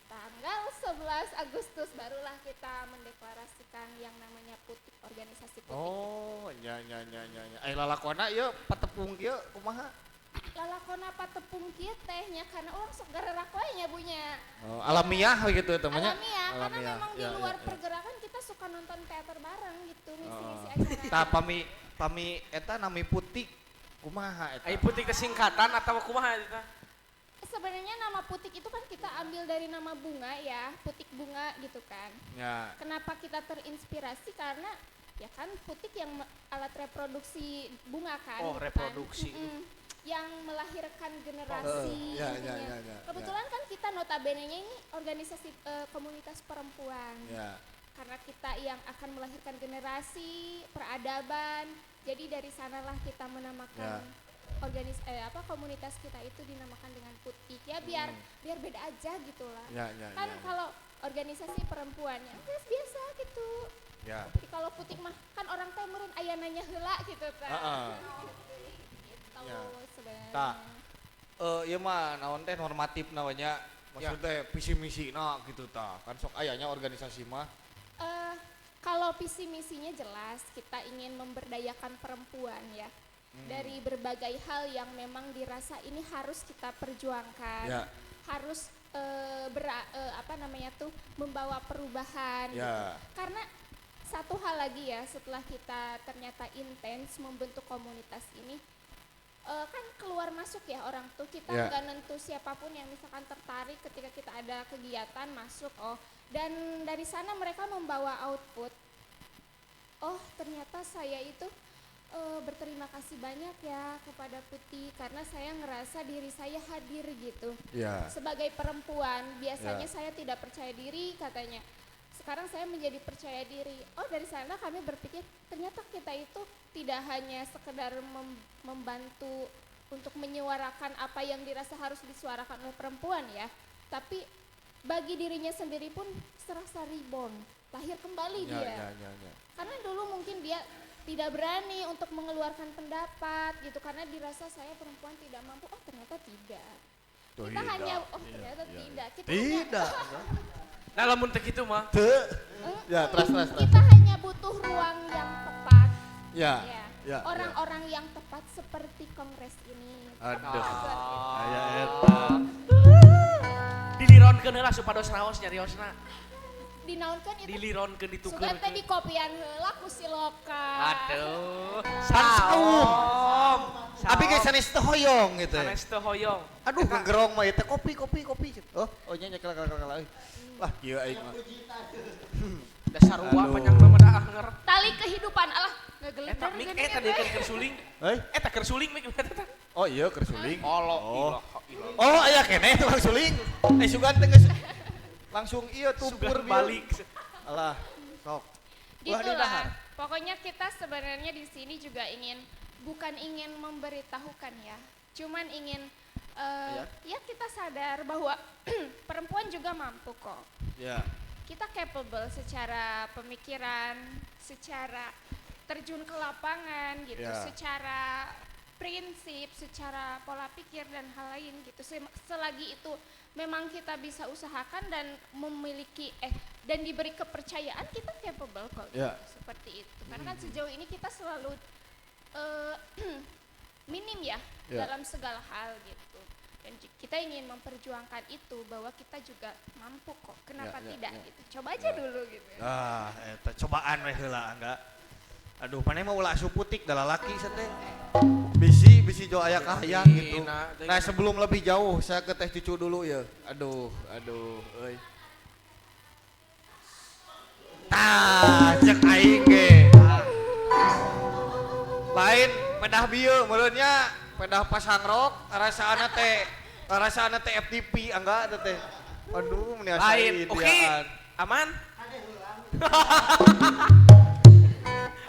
Tanggal 11 Agustus barulah kita mendeklarasikan yang namanya Putik, organisasi Putik. Oh, ya. Ai lalakona ieu patepung kieu kumaha? Lalakona patepung kieu teh nya karena urang sok garerak wae nya bunya. Oh, alamiah gitu temannya. Alamiah, karena memang di Ya, luar ya, ya. pergerakan kita suka nonton teater bareng gitu, ngisi-ngisi acara. Tah pami eta nami Putik kumaha eta? Ai putik teh singkatan atau kumaha eta? Sebenarnya nama Putik itu kan kita ambil dari nama bunga ya, putik bunga gitu kan. Ya. Kenapa kita terinspirasi karena ya kan putik yang alat reproduksi bunga kan. Oh, gitu kan. reproduksi. Yang melahirkan generasi Ya, intinya. ya. Kebetulan kan kita notabene-nya ini organisasi komunitas perempuan. Ya. Karena kita yang akan melahirkan generasi, peradaban. Jadi dari sanalah kita menamakan komunitas kita itu dinamakan dengan Putik ya biar biar beda aja gitulah. Ya, Kan ya. kalau organisasi perempuan ya biasa gitu. Ya. Tapi kalau Putik mah kan orang teh meureun aya nanya heula gitu tah. Heeh. Gitu Ya. sebenarnya. Tah. Ieu mah naon teh normatif namanya. Maksudnya visi misina gitu tah. Kan sok ayanya organisasi mah. Kalau visi misinya jelas kita ingin memberdayakan perempuan ya. Dari berbagai hal yang memang dirasa ini harus kita perjuangkan. Ya. Harus membawa perubahan Ya. gitu. Karena satu hal lagi ya setelah kita ternyata intens membentuk komunitas ini kan keluar masuk ya orang tuh kita Ya. nggak nentu siapapun yang misalkan tertarik ketika kita ada kegiatan masuk oh dan dari sana mereka membawa output oh ternyata saya itu berterima kasih banyak ya kepada Putih karena saya ngerasa diri saya hadir gitu Ya. sebagai perempuan biasanya Ya. saya tidak percaya diri katanya sekarang saya menjadi percaya diri oh dari sana kami berpikir ternyata kita itu tidak hanya sekedar membantu untuk menyuarakan apa yang dirasa harus disuarakan oleh perempuan ya tapi bagi dirinya sendiri pun serasa reborn lahir kembali Ya, dia ya. karena dulu mungkin dia tidak berani untuk mengeluarkan pendapat gitu karena dirasa saya perempuan tidak mampu. Oh ternyata tidak. Kita hanya oh ternyata tidak. Kita tidak. Nah lamun teu kitu mah. Teu. Ya, terus. Kita hanya butuh ruang yang tepat. Ya. Ya. Orang-orang yang tepat seperti kongres ini. Aduh. Aya eta. Dilironkeun heula supados raos nyariosna. Dinaonkeun itu. Dilironkeun ditukeurkeun. Sugan teh dikopian heula ku si loka. Aduh. Saum. Abi ge sanes teu hoyong gitu. Sanes teu hoyong. Aduh ngegerong mah ieu teh kopi. Oh, nya nya kala. Lah kieu aing mah. Dasar sarua panjang mah da anger. Tali kehidupan alah ngegeleder. Eta mik eta deui keur suling. Heuy, eta keur suling mik eta. Oh iya keur suling. Oh. Oh aya keneh tukang suling. Sugan teh geus langsung iya tumpur balik. Alah, sok. Gitulah. Pokoknya kita sebenarnya di sini juga ingin bukan ingin memberitahukan ya. Cuman ingin ya kita sadar bahwa perempuan juga mampu kok. Ya. Kita capable secara pemikiran, secara terjun ke lapangan gitu, ya. Secara prinsip, secara pola pikir dan hal lain gitu. Selagi itu memang kita bisa usahakan dan memiliki dan diberi kepercayaan, kita capable kok ya. Gitu, seperti itu. Karena kan sejauh ini kita selalu minim ya, ya dalam segala hal gitu. Dan kita ingin memperjuangkan itu bahwa kita juga mampu kok. Kenapa ya, tidak ya. Gitu. Coba aja ya. Dulu gitu. Ah, eta cobaan we heula enggak. Aduh, maneh mah ulah asup putik da lalaki teh. Bisi jo aya kahayang gitu. Nah, sebelum lebih jauh saya ke Teh Cucu dulu ya. Aduh, euy. Tah, cek aing ge. Lain pedah bieu meureunnya pedah pasang rok rasaana teh FTP enggak teh. Aduh, meni asa lain. Oke. Aman.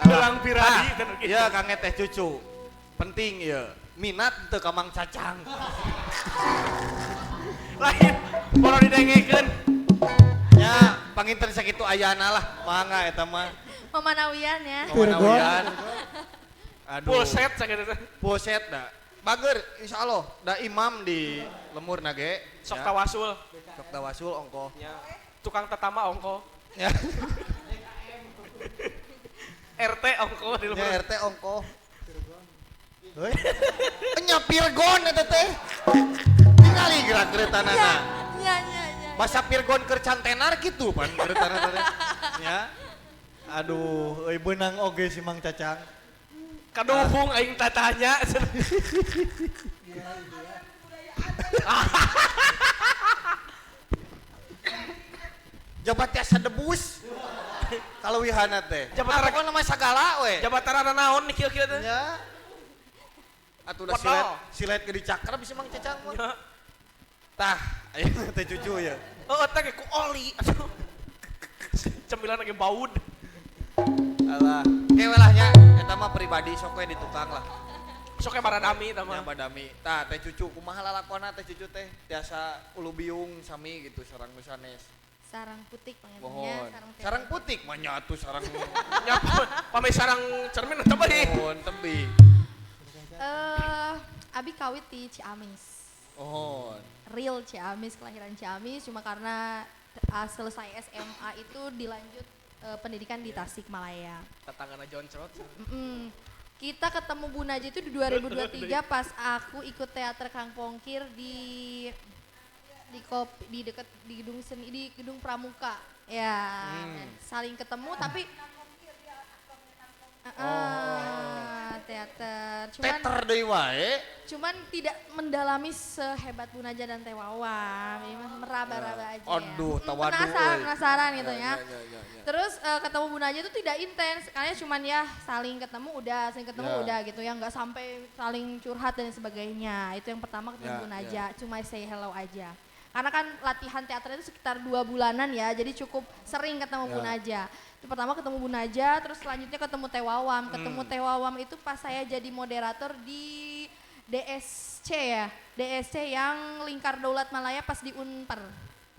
Ulang piradi ya Kang Teh Cucu. Penting ya. Minat teu ka Mang Cacang. Lain poro didengekeun. Ya, panginten sakitu ayana lah. Mangga eta mah. Mamanawian ya. Mamanawian. Aduh. Full set sakitu teh. Full set da. Bager insyaallah da imam di lemur nage. Sok tawasul. Sok tawasul ongkoh. Ya. Tukang tetama ongkoh. Ya. RT ongkoh di lemur. Ya RT ongkoh. Heuy. Nya Pirgon eta teh. Tingali gerak keretanana. Nya nya nya. Basa Pirgon keur cantenar kitu pan keretanana teh. Ya. Aduh, euy beunang oge si Mang Cacang. Kaduhung aing tatanya. Jabat tiasa debus. Kalau wihana teh. Jabatan pokona mah sagala we. Jabatan naon nih kieu-kieu teh. Nya. Atuh da silet ke dicakar bisa Mang Cacang mah. Tah, ayeuna teh Cucu ya. Heeh, teh ku oli. Atuh. Cemilan lagi baud. Alah, ke we lah nya eta mah pribadi sok we di tukang lah. Sok we baradami eta mah. Nya badami. Tah Teh Cucu kumaha lalakonna Teh Cucu teh tiasa ulubiung sami gitu sarang nu sanes. Sarang putik panggilnya, sarang sarang putik mah nya atuh sarang nya pame sarang cermin eta mah. Mohon tebi. Abi kawit di Ciamis. Oh. Real Ciamis, kelahiran Ciamis, cuma karena selesai SMA itu dilanjut pendidikan di Tasikmalaya. Tetanggana Joncrot. Kita ketemu Bu Naja itu di 2023 pas aku ikut teater Kang Pongkir di dekat di gedung seni di gedung Pramuka. Ya, saling ketemu tapi teater. Cuman teater deui wae. Cuman tidak mendalami sehebat Bu Naja dan Teh Wawa. Meraba-raba aja. Aduh, tawaduh. Penasaran gitu ya. Terus ketemu Bu Naja itu tidak intens, karena cuman ya saling ketemu udah, saling ketemu udah gitu ya, nggak sampai saling curhat dan sebagainya. Itu yang pertama ketemu Bu Naja, cuma say hello aja. Karena kan latihan teater itu sekitar 2 bulanan ya, jadi cukup sering ketemu Bu Naja. Itu pertama ketemu Bu Naja, terus selanjutnya ketemu Teh Wawam. Ketemu Teh Wawam itu pas saya jadi moderator di DSC ya, DSC yang Lingkar Daulat Malaya pas di Unper.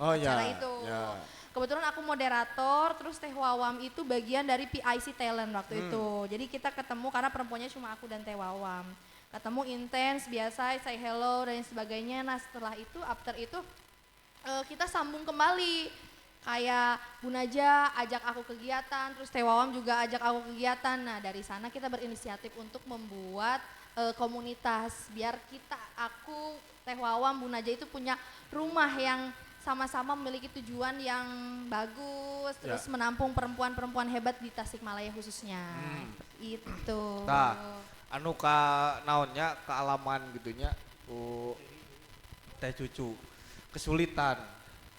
Oh ya. Acara itu. Ya. Kebetulan aku moderator, terus Teh Wawam itu bagian dari PIC Talent waktu itu. Jadi kita ketemu karena perempuannya cuma aku dan Teh Wawam. Ketemu intens, biasa, say hello dan sebagainya. Nah setelah itu, after itu kita sambung kembali. Kayak Bu Naja ajak aku kegiatan, terus Teh Wawam juga ajak aku kegiatan. Nah dari sana kita berinisiatif untuk membuat komunitas. Biar kita, aku, Teh Wawam, Bu Naja itu punya rumah yang sama-sama memiliki tujuan yang bagus, terus menampung perempuan-perempuan hebat di Tasikmalaya khususnya. Itu. Tah, anu ka naonnya kealaman gitunya ku Teh Cucu kesulitan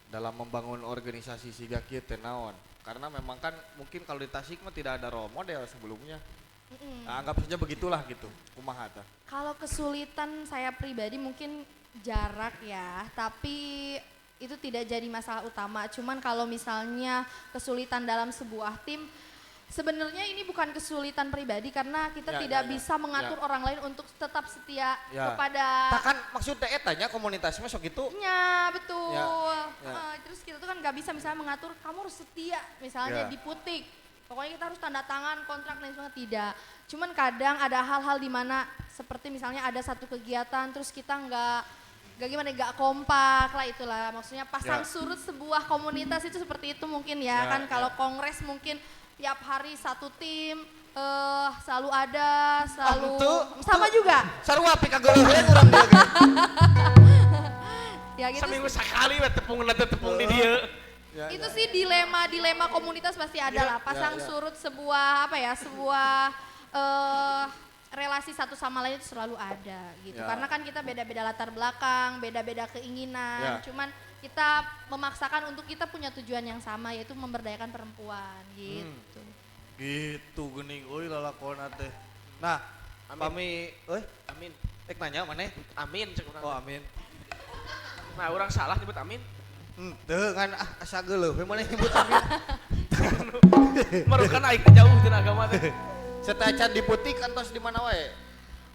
dalam membangun organisasi siga kieu teh naon? Karena memang kan mungkin kalau di Tasik mah tidak ada role model sebelumnya. Nah, anggap saja begitulah gitu. Kumaha tah? Kalau kesulitan saya pribadi mungkin jarak ya, tapi itu tidak jadi masalah utama. Cuman kalau misalnya kesulitan dalam sebuah tim, sebenarnya ini bukan kesulitan pribadi karena kita tidak bisa mengatur orang lain untuk tetap setia kepada. Tak kan maksudnya etanya komunitasnya sok gitu. Ya betul. Terus kita tuh kan nggak bisa misalnya mengatur kamu harus setia misalnya di Putik. Pokoknya kita harus tanda tangan kontrak dan sebagainya, tidak. Cuman kadang ada hal-hal di mana seperti misalnya ada satu kegiatan terus kita nggak kompak lah, itulah maksudnya pasang surut sebuah komunitas itu seperti itu mungkin ya, kan kalau kongres mungkin tiap hari satu tim selalu ada, selalu sama juga. Sarua pikageuleuh urang dia ge. Ya gitu. Seminggu sekali we tepung di dieu. Ya, itu sih dilema komunitas pasti ada lah, pasang surut sebuah apa ya, sebuah relasi satu sama lain itu selalu ada gitu. Karena kan kita beda-beda latar belakang, beda-beda keinginan. Cuman kita memaksakan untuk kita punya tujuan yang sama yaitu memberdayakan perempuan gitu. Gitu geuning euy lalakona teh. Nah, pami euy, amin. Ek nanya maneh? Amin cek urang. Oh, amin. Nah, urang salah nyebut amin. Henteu kan asa geuleuh we maneh nyebut amin. Merukan aing jauh tina agama teh. Setacan di Putik antos di mana wae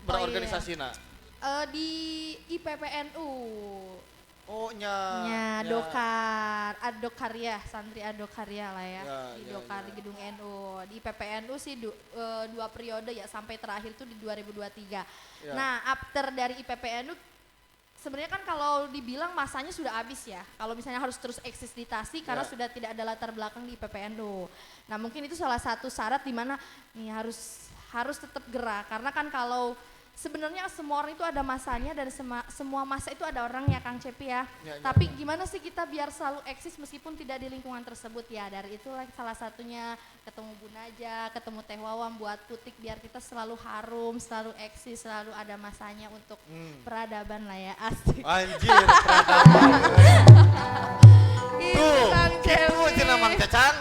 berorganisasina? Oh, iya. Di IPPNU. Oh nya. Nya Dokar, Adokarya, santri Adokarya lah ya. Di Dokar di gedung NU. Di IPPNU sih dua periode ya sampai terakhir tuh di 2023. Ya. Nah, after dari IPPNU sebenarnya kan kalau dibilang masanya sudah habis ya. Kalau misalnya harus terus eksis di Tasik karena sudah tidak ada latar belakang di IPPNU. Nah mungkin itu salah satu syarat di mana nih harus tetap gerak. Karena kan kalau sebenarnya semua orang itu ada masanya dan semua masa itu ada orangnya Kang Cepi ya. Tapi gimana sih kita biar selalu eksis meskipun tidak di lingkungan tersebut ya. Dari itulah salah satunya ketemu Bu Naja, ketemu Teh Wawam buat Putik biar kita selalu harum, selalu eksis, selalu ada masanya untuk peradaban lah ya, asik. Anjir, peradaban. Tuh, Kang Cepi. Itu cenah Mang Cacang.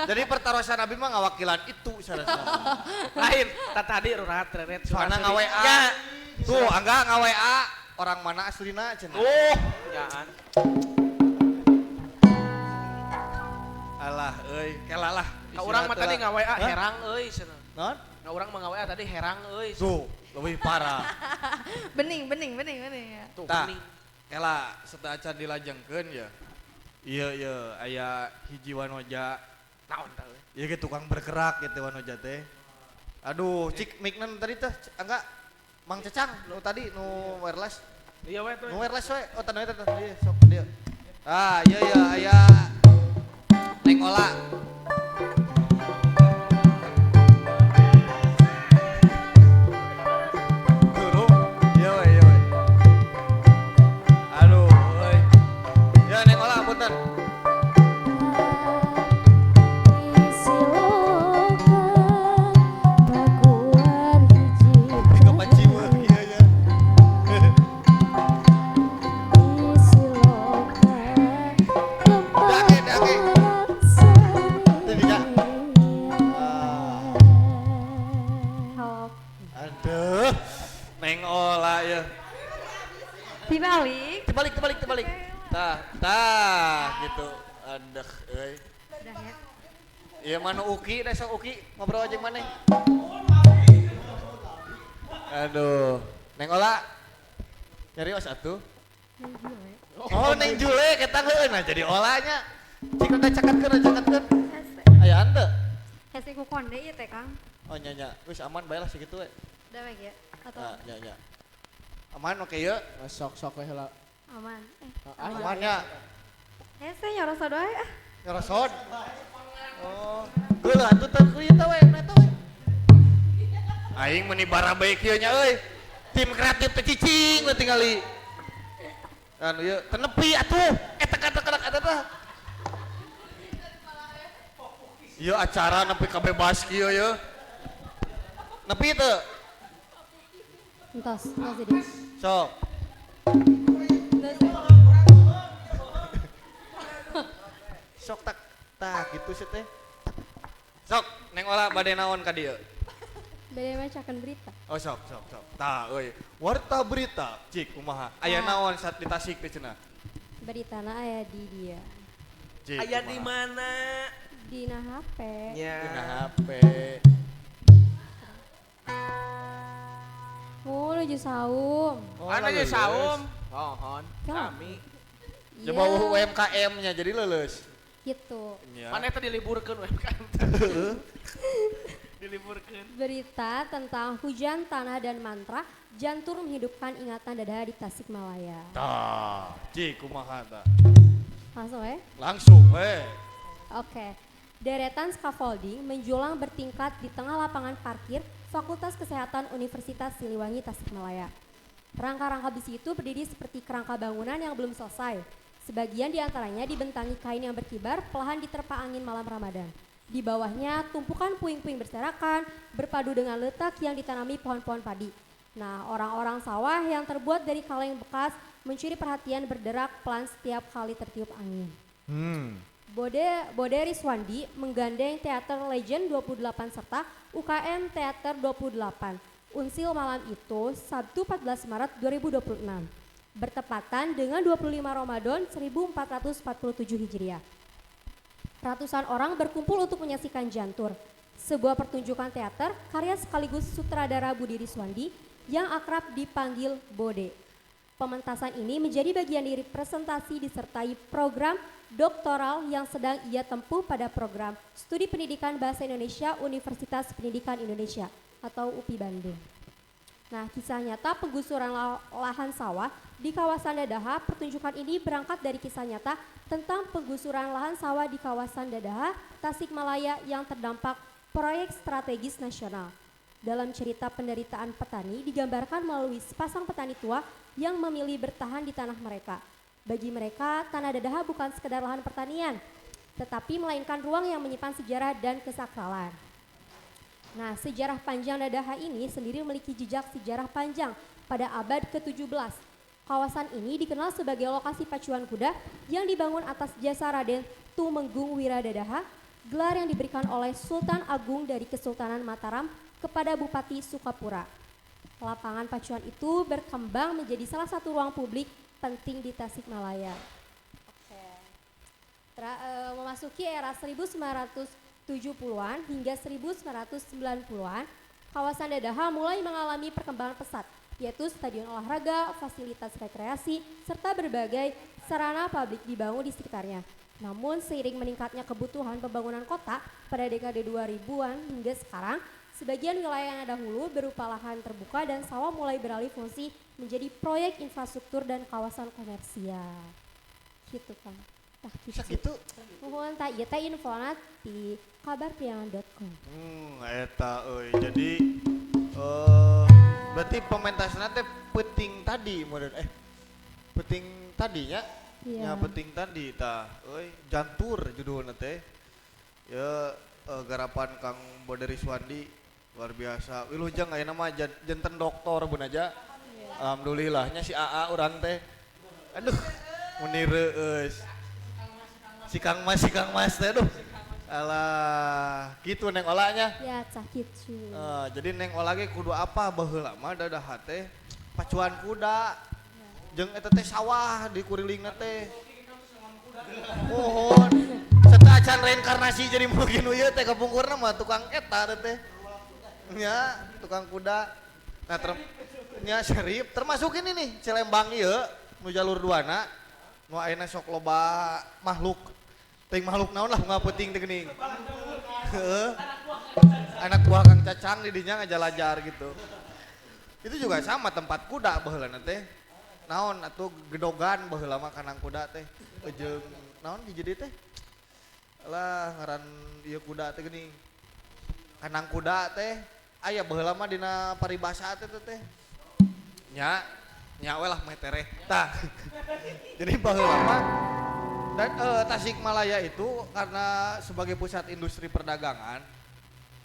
Jadi pertarosan abi mah ngawakilan itu sarasa. Lain, tadi rurat reret. Soalna nga-WA. Ya. Tuh, angga nga-WA orang mana aslina cenah. Oh, nyaan. Alah euy, kela lah. Ka urang mah tadi nga-WA herang euy cenah. Naon? Ka urang mah nga-WA tadi herang euy. Tuh, lebih parah. Bening ya. Tuh, bening. Kela sateuacan dilajengkeun ya. Iya iya aya hiji wanoja. Naon tah euy? Ieu ge tukang bergerak gitu wanoja teh. Aduh, cik mikna tadi teh angga Mang Cecang nu tadi nu wireless. Iya we tuh. Nu wireless we. Oh tadi teh ieu sok dieu. Ah, iya iya aya Neng Ola. Turun. Iya we, iya we. Aduh euy. Ya Neng Ola punten. Dibalik. Tah gitu. Aduh euy. Udah ya. Iya mana Uki, deh sok Uki ngobrol aja maneh. Aduh, Neng Ola. Nyarios atuh. Oh, Neng Jule ketang heueuh nah jadi olanya. Cik rada cakatkeun. Aya henteu? Hese ku konde ieu teh Kang. Oh nya nya, geus aman bae lah sakitu we. Udah we ya? Atau Ah, nya nya. Aman oke yeuh. Sok-sok we heula. Aman. Aman ya. Hese nyorosod wae ah. Nyorosod. Oh, geuleuh atuh teu kieu teh we, eta we. Aing meuni barabe kieu nya euy. Tim kreatif teh cicing we tingali. Anu ieu teu nepi atuh. Eta kata-kata eta teh. Ieu acara nepi ka bebas kieu ye. Nepi teu? Entos, entos jadi. Sok. Sok tak tak gitu sih teh. Sok, Neng Ola bade naon ka dieu? Bade macakan berita. Oh sok sok sok. Tah euy, warta berita cik kumaha? Aya naon saat di Tasik teh cenah? Beritana aya di dia. Cik. Aya di mana? Dina HP. Nya. Dina HP. Oh, nuju saum. Oh, Ana nuju saum. Mohon. Kami. Coba UMKM-nya jadi lulus. Gitu. Ya. Mana eta diliburkeun UMKM? Diliburkeun. Berita tentang hujan tanah dan mantra, jantur menghidupkan ingatan Dadaha di Tasikmalaya. Tah, cik kumaha tah? Langsung we? Langsung we. Oke. Deretan scaffolding menjulang bertingkat di tengah lapangan parkir Fakultas Kesehatan Universitas Siliwangi Tasikmalaya. Rangka-rangka besi itu berdiri seperti kerangka bangunan yang belum selesai. Sebagian di antaranya dibentangi kain yang berkibar perlahan diterpa angin malam Ramadan. Di bawahnya tumpukan puing-puing berserakan berpadu dengan letak yang ditanami pohon-pohon padi. Nah, orang-orang sawah yang terbuat dari kaleng bekas mencuri perhatian berderak pelan setiap kali tertiup angin. Bode Riswandi menggandeng Teater Legend 28 serta UKM Teater 28. Unsil malam itu Sabtu 14 Maret 2026. Bertepatan dengan 25 Ramadan 1447 Hijriah. Ratusan orang berkumpul untuk menyaksikan Jantur, sebuah pertunjukan teater karya sekaligus sutradara Budi Riswandi yang akrab dipanggil Bode. Pementasan ini menjadi bagian dari presentasi disertai program doktoral yang sedang ia tempuh pada program Studi Pendidikan Bahasa Indonesia Universitas Pendidikan Indonesia atau UPI Bandung. Nah, kisah nyata penggusuran lahan sawah di kawasan Dadaha, pertunjukan ini berangkat dari kisah nyata tentang penggusuran lahan sawah di kawasan Dadaha, Tasikmalaya yang terdampak proyek strategis nasional. Dalam cerita penderitaan petani digambarkan melalui sepasang petani tua yang memilih bertahan di tanah mereka. Bagi mereka, tanah Dadaha bukan sekedar lahan pertanian, tetapi melainkan ruang yang menyimpan sejarah dan kesakralan. Nah, sejarah panjang Dadaha ini sendiri memiliki jejak sejarah panjang pada abad ke-17. Kawasan ini dikenal sebagai lokasi pacuan kuda yang dibangun atas jasa Raden Tumenggung Wiradadaha, gelar yang diberikan oleh Sultan Agung dari Kesultanan Mataram kepada Bupati Sukapura. Lapangan pacuan itu berkembang menjadi salah satu ruang publik penting di Tasikmalaya. Oke. Memasuki era 1970-an hingga 1990-an, kawasan Dadaha mulai mengalami perkembangan pesat, yaitu stadion olahraga, fasilitas rekreasi, serta berbagai sarana publik dibangun di sekitarnya. Namun seiring meningkatnya kebutuhan pembangunan kota pada dekade 2000-an hingga sekarang, sebagian wilayah yang dahulu berupa lahan terbuka dan sawah mulai beralih fungsi menjadi proyek infrastruktur dan kawasan komersial. Gitu kan. Tah gitu. Mohon tak ieu teh infona di kabarpriangan.com. Eta euy. Jadi berarti pementasanna teh peuting tadi meureun peuting tadi nya. Iya. Ya peuting tadi tah euy, Jantur judulna teh. Ya garapan Kang Bode Riswandi luar biasa. Wilujeng ayeuna mah janten doktor bun aja. Alhamdulillahnya si AA urang teh. Aduh, meni reueus. Si Kang Mas teh aduh. Alah, gitu Neng Olanya. Ya, cah kitu. Jadi Neng Ola ge kudu apa baheula mah Dadaha teh pacuan kuda. Jeung eta teh sawah di kurilingna teh. Mohon. Serta acan reinkarnasi jadi mungkin ieu teh kapungkurna mah tukang eta teh. Nya, tukang kuda. Nah, nya Serip termasuk ini nih Cilembang ieu nu jalur duana nu ayeuna sok loba makhluk Teuing makhluk naon lah unggal peuting teh geuning. Heeh. Anak buah Kang Cacang di dinya ngajalajar gitu. Itu juga sama tempat kuda baheulana teh. Naon atuh gedogan baheula mah kandang kuda teh. Jeung naon hiji deui teh? Lah ngaran ieu kuda teh geuning. Kandang kuda teh aya baheula mah dina paribasa teh teh. Nya nya we lah metereh. Tah. Jadi baheula mah dan Tasikmalaya itu karena sebagai pusat industri perdagangan,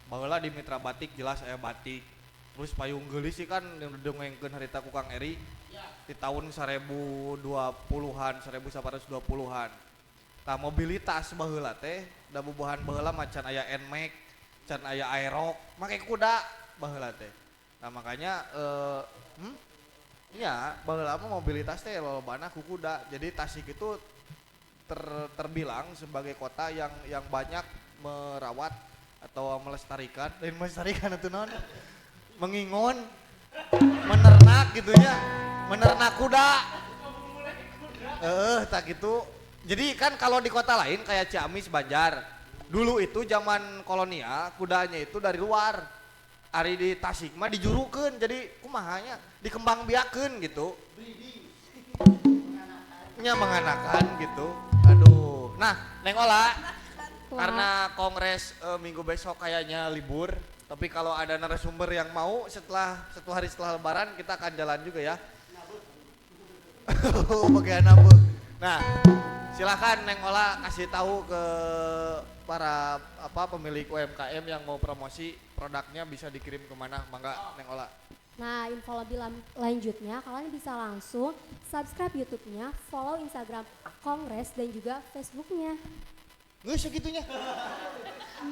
baheula di Mitra Batik jelas aya batik. Terus payung geulis sih kan dongengkeun harita ku Kang Eri di tahun 1020-an, 1820-an. Tah mobilitas baheula teh da bubuhan baheula mah can aya Nmax, can aya Aerox, make kuda baheula teh. Nah makanya ya baheula mah mobilitas teh lolobana ku kuda. Jadi Tasik itu terbilang sebagai kota yang banyak merawat atau melestarikan, lain melestarikan itu naon? Mengingon, menernak gitunya, menernak kuda. Tak gitu. Jadi kan kalau di kota lain kayak Ciamis, Banjar, dulu itu zaman kolonial kudanya itu dari luar. Ari di Tasik mah dijurukeun, jadi kumahanya dikembangbiakeun gitu. Nya menganakan gitu. Aduh. Nah, Neng Ola, karena kongres minggu besok kayaknya libur, tapi kalau ada narasumber yang mau setelah satu hari setelah lebaran kita akan jalan juga ya. Bagian apa? Nah, silakan Neng Ola kasih tahu ke para pemilik UMKM yang mau promosi produknya bisa dikirim kemana, mangga Neng Ola. Nah, info lebih lanjutnya kalian bisa langsung subscribe YouTube-nya, follow Instagram Kongres dan juga Facebook-nya. Geus segitunya.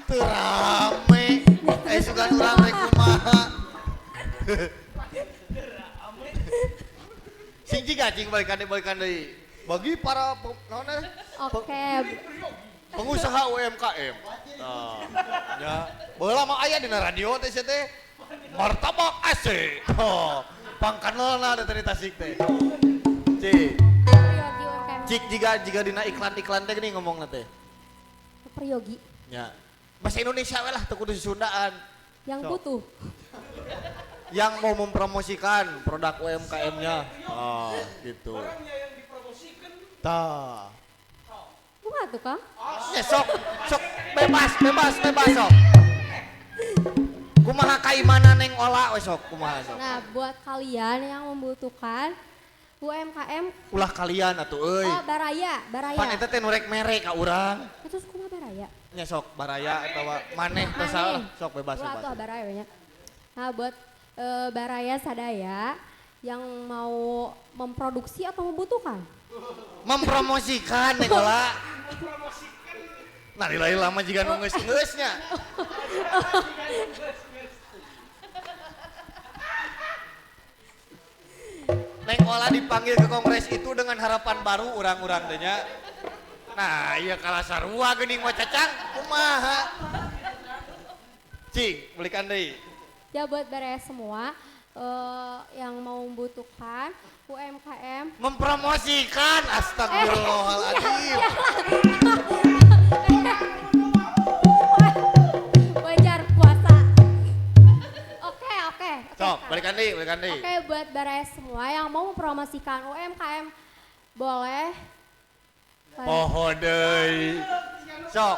Teu rame. Sugan urang rek kumaha. Sing jiga cing balikan deui. Bagi para naon teh? Oke. Pengusaha UMKM. Nah, ya. Baheula mah aya dina radio teh sia teh. Martabak AC. Oh, pangkanelna teh dari Tasik teh. Cik. Cik jiga dina iklan-iklan teh geuning ngomongna teh. Peryogi. Ya. Bahasa Indonesia we lah teu kudu Sundaan. Yang so. Butuh. Yang mau mempromosikan produk UMKM-nya. Oh, gitu. Orangnya yang dipromosikan. Tah. Kumaha tuh, Kang? Ya sok, sok bebas sok. Kumaha kaimanan Neng Ola we sok, kumaha sok. Nah, buat kalian yang membutuhkan UMKM, ulah kalian atuh euy. Oh, baraya. Pan eta teh nu rek mere ka urang. Terus kumaha baraya? Nya sok baraya atawa maneh teh salah, sok bebas ulah bebas. Atuh baraya we nya. Nah, buat baraya sadaya yang mau memproduksi atau membutuhkan? Mempromosikan Neng Ola. Nah, lain lama jiga nu geus-geus nya. Neng Ola dipanggil ke kongres itu dengan harapan baru urang-urang teh nya. Nah, iya kalah sarua geuning mah Cacang, kumaha. Cing, belikan deui. Ya buat baraya semua yang mau membutuhkan UMKM mempromosikan, astagfirullahaladzim. Wajar puasa. Oke. Sok, balikan deui. Oke, buat baraya semua yang mau mempromosikan UMKM boleh. Poho deui. Sok,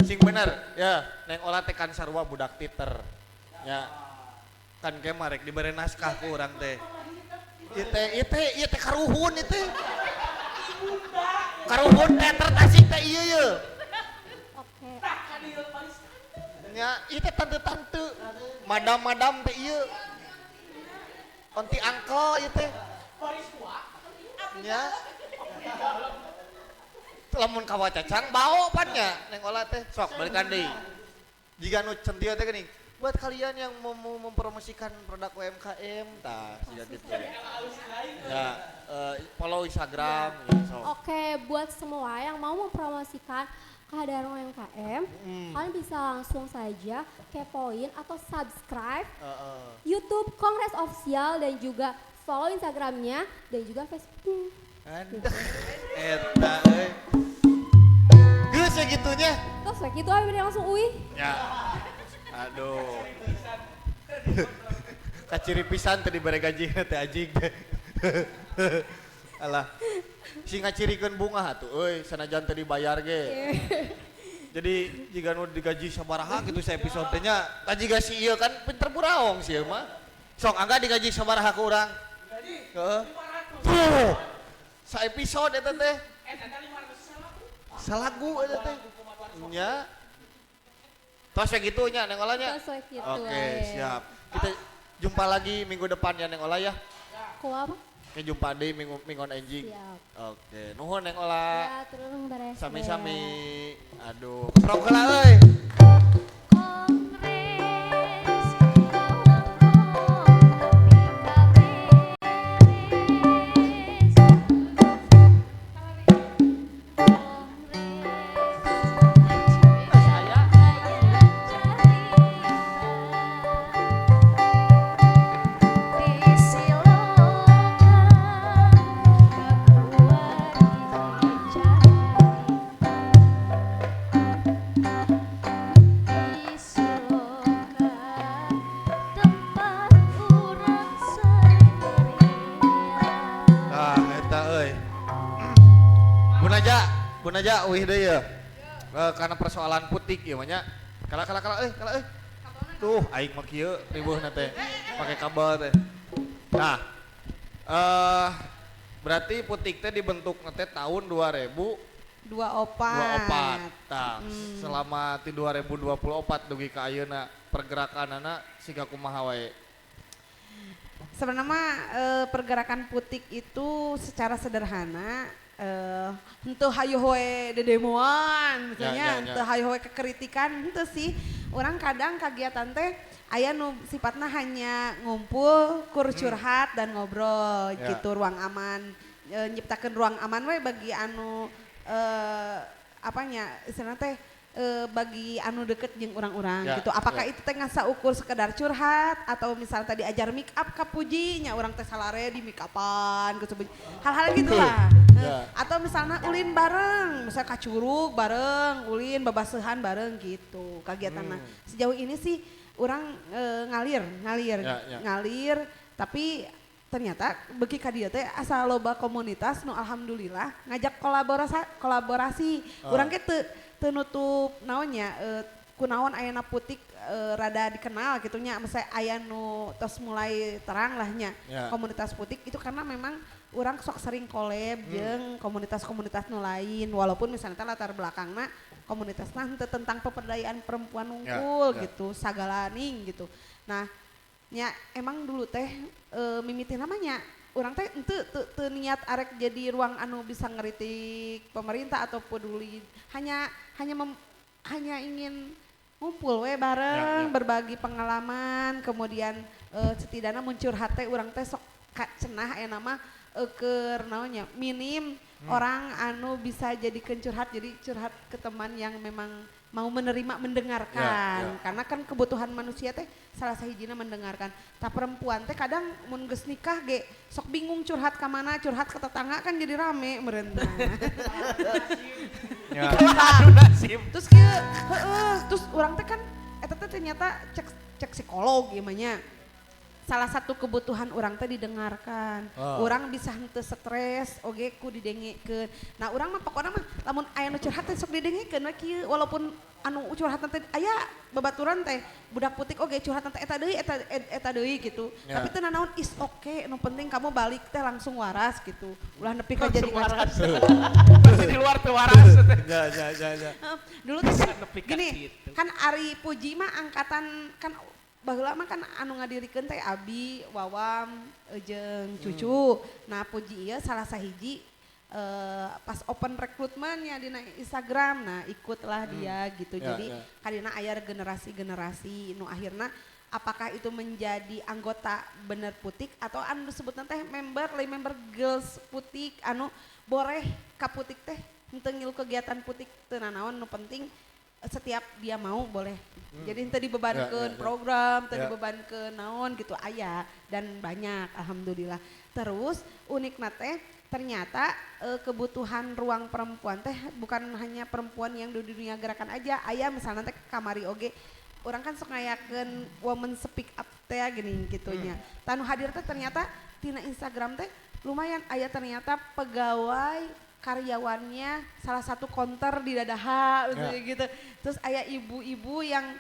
sing bener ya, Neng Ola teh kan sarua budak titer. Ya. Kan ke marek dibere naskah ku urang teh. Ieu teh karuhun ieu teh. Karuhun teater Tasik teh ieu ye. Oke. Nya, ieu teh tante-tante, madam-madam teh ieu. Onti angkel ieu teh. Nya. Lamun kawacacang bao pan nya Neng Ola teh. Sok balikan deui. Jiga nu centil teh geuning. Buat kalian yang mau mempromosikan produk UMKM, tah siga gitu. Ya, follow Instagram ya, so. Oke, buat semua yang mau mempromosikan kehadiran UMKM, kalian bisa langsung saja kepoin atau subscribe YouTube Kongres Official dan juga follow Instagramnya dan juga Facebooknya. Eta euy. Geus Tos we kitu nya. Tos we kitu abi langsung uih. Ya. Aduh. Kaciri pisan teh dibere gaji teh anjing. Alah. Sing ngacirikeun bunga atuh euy, sanajan teu dibayar ge. Jadi jika nu digaji sabaraha gitu sa episode teh nya, tah jiga si ieu kan pinter buraong si ieu mah. Sok angga digaji sabaraha ku urang? Digaji. Heeh. Tuh. Sa episode eta teh. Salagu eta teh. Nya. Tos we kitu nya Neng Ola nya. Tos we kitu. Oke, siap. Kita jumpa lagi minggu depan ya Neng Ola ya. Kumaha? Oke, jumpa deui minggu minggon enjing. Siap. Oke, nuhun Neng Ola. Ya, turun beres. Sami-sami. Aduh, keprok heula euy. Aja uih deui ya. Karena persoalan putik ieu mah nya. Kala kala kala euy, kala euy. Tuh aing mah kieu ribuhna teh. Pake kabel teh. Nah, berarti putik teh dibentuk teh tahun 2024. Tah, selama ti 2024 dugi ka ayeuna pergerakanana siga kumaha wae? Sebenarnya mah pergerakan putik itu secara sederhana henteu hayo we dedemoan misalnya, henteu hayo we kekritikan henteu sih. Orang kadang kegiatan teh aya nu sifatna hanya ngumpul, kur curhat dan ngobrol gitu, ruang aman, nyiptakeun ruang aman we bagi anu apanya istilahna teh bagi anu deket jeung urang-urang gitu. Apakah itu teh ngasaukur sekedar curhat atau misalnya tadi ajar make up ka Puji nya urang teh salare di make upan gitu, hal-hal gitulah. Atau misalnya ulin bareng, misalnya ka curug bareng, ulin babaseuhan bareng gitu kegiatanna. Sejauh ini sih urang ngalir, tapi ternyata beuki ka dieu teh asa loba komunitas nu alhamdulillah ngajak kolaborasi. Urang ge teu nutup naonnya, kunaon ayana putik rada dikenal gitu nya, misalnya aya nu tos mulai terang lah nya komunitas putik itu karena memang urang sok sering collab jeung komunitas-komunitas nu lain, walaupun misalnya latar belakangna komunitasna henteu tentang pemberdayaan perempuan unggul gitu, sagalaning gitu. Nah, nya emang dulu teh mimiti namanya urang teh henteu teu niat arek jadi ruang anu bisa ngeritik pemerintah atau peduli, hanya ingin ngumpul we bareng, berbagi pengalaman, kemudian setidaknya mun curhat teh urang teh sok cenah aya nama keur naonnya minim orang anu bisa jadikeun curhat, jadi curhat ke teman yang memang mau menerima, mendengarkan. Karena kan kebutuhan manusia teh salah sahijina mendengarkan. Tah perempuan teh kadang mun geus nikah ge sok bingung curhat ka mana, curhat ke tetangga kan jadi rame meureun. Terus kieu heueuh, terus urang teh kan eta teh ternyata cek psikolog ieu mah nya. Salah satu kebutuhan orang teh didengarkan. Orang bisa henteu stres oge ku didengekeun. Nah, urang mah pokona mah lamun aya nu curhat teh sok didengekeun we kieu, walaupun anu curhat teh aya babaturan teh budak putik oge curhat teh eta deui eta deui gitu. Tapi teu nanaon is oke, nu penting kamu balik teh langsung waras gitu. Ulah nepi ka jadi waras. Pasti di luar teu waras. Ya. Dulu tuh gini, kan Ari Puji mah angkatan kan baheula mah kan anu ngadirikeun teh Abi, Wawam, jeung Cucu. Nah Puji ieu salah sahiji pas open rekrutmennya dina Instagram, nah ikutlah dia gitu. Jadi kadina aya generasi-generasi nu akhirna apakah itu menjadi anggota bener putik atau anu disebutna teh member, lain member girls putik anu boreh ka putik teh henteu ngilu kegiatan putik teu nanaon, nu penting setiap dia mau boleh. Jadi henteu dibebankeun program, henteu dibebankeun naon gitu aya dan banyak alhamdulillah. Terus unikna teh Ternyata kebutuhan ruang perempuan teh bukan hanya perempuan yang di dunia gerakan aja. Aya misalnya teh kamari oge orang kan sok ngayakeun woman speak up teh gini gitunya. Tah nu hadir teh ternyata tina Instagram teh lumayan aya ternyata pegawai karyawannya salah satu konter di Dadaha misalnya gitu. Terus aya ibu-ibu yang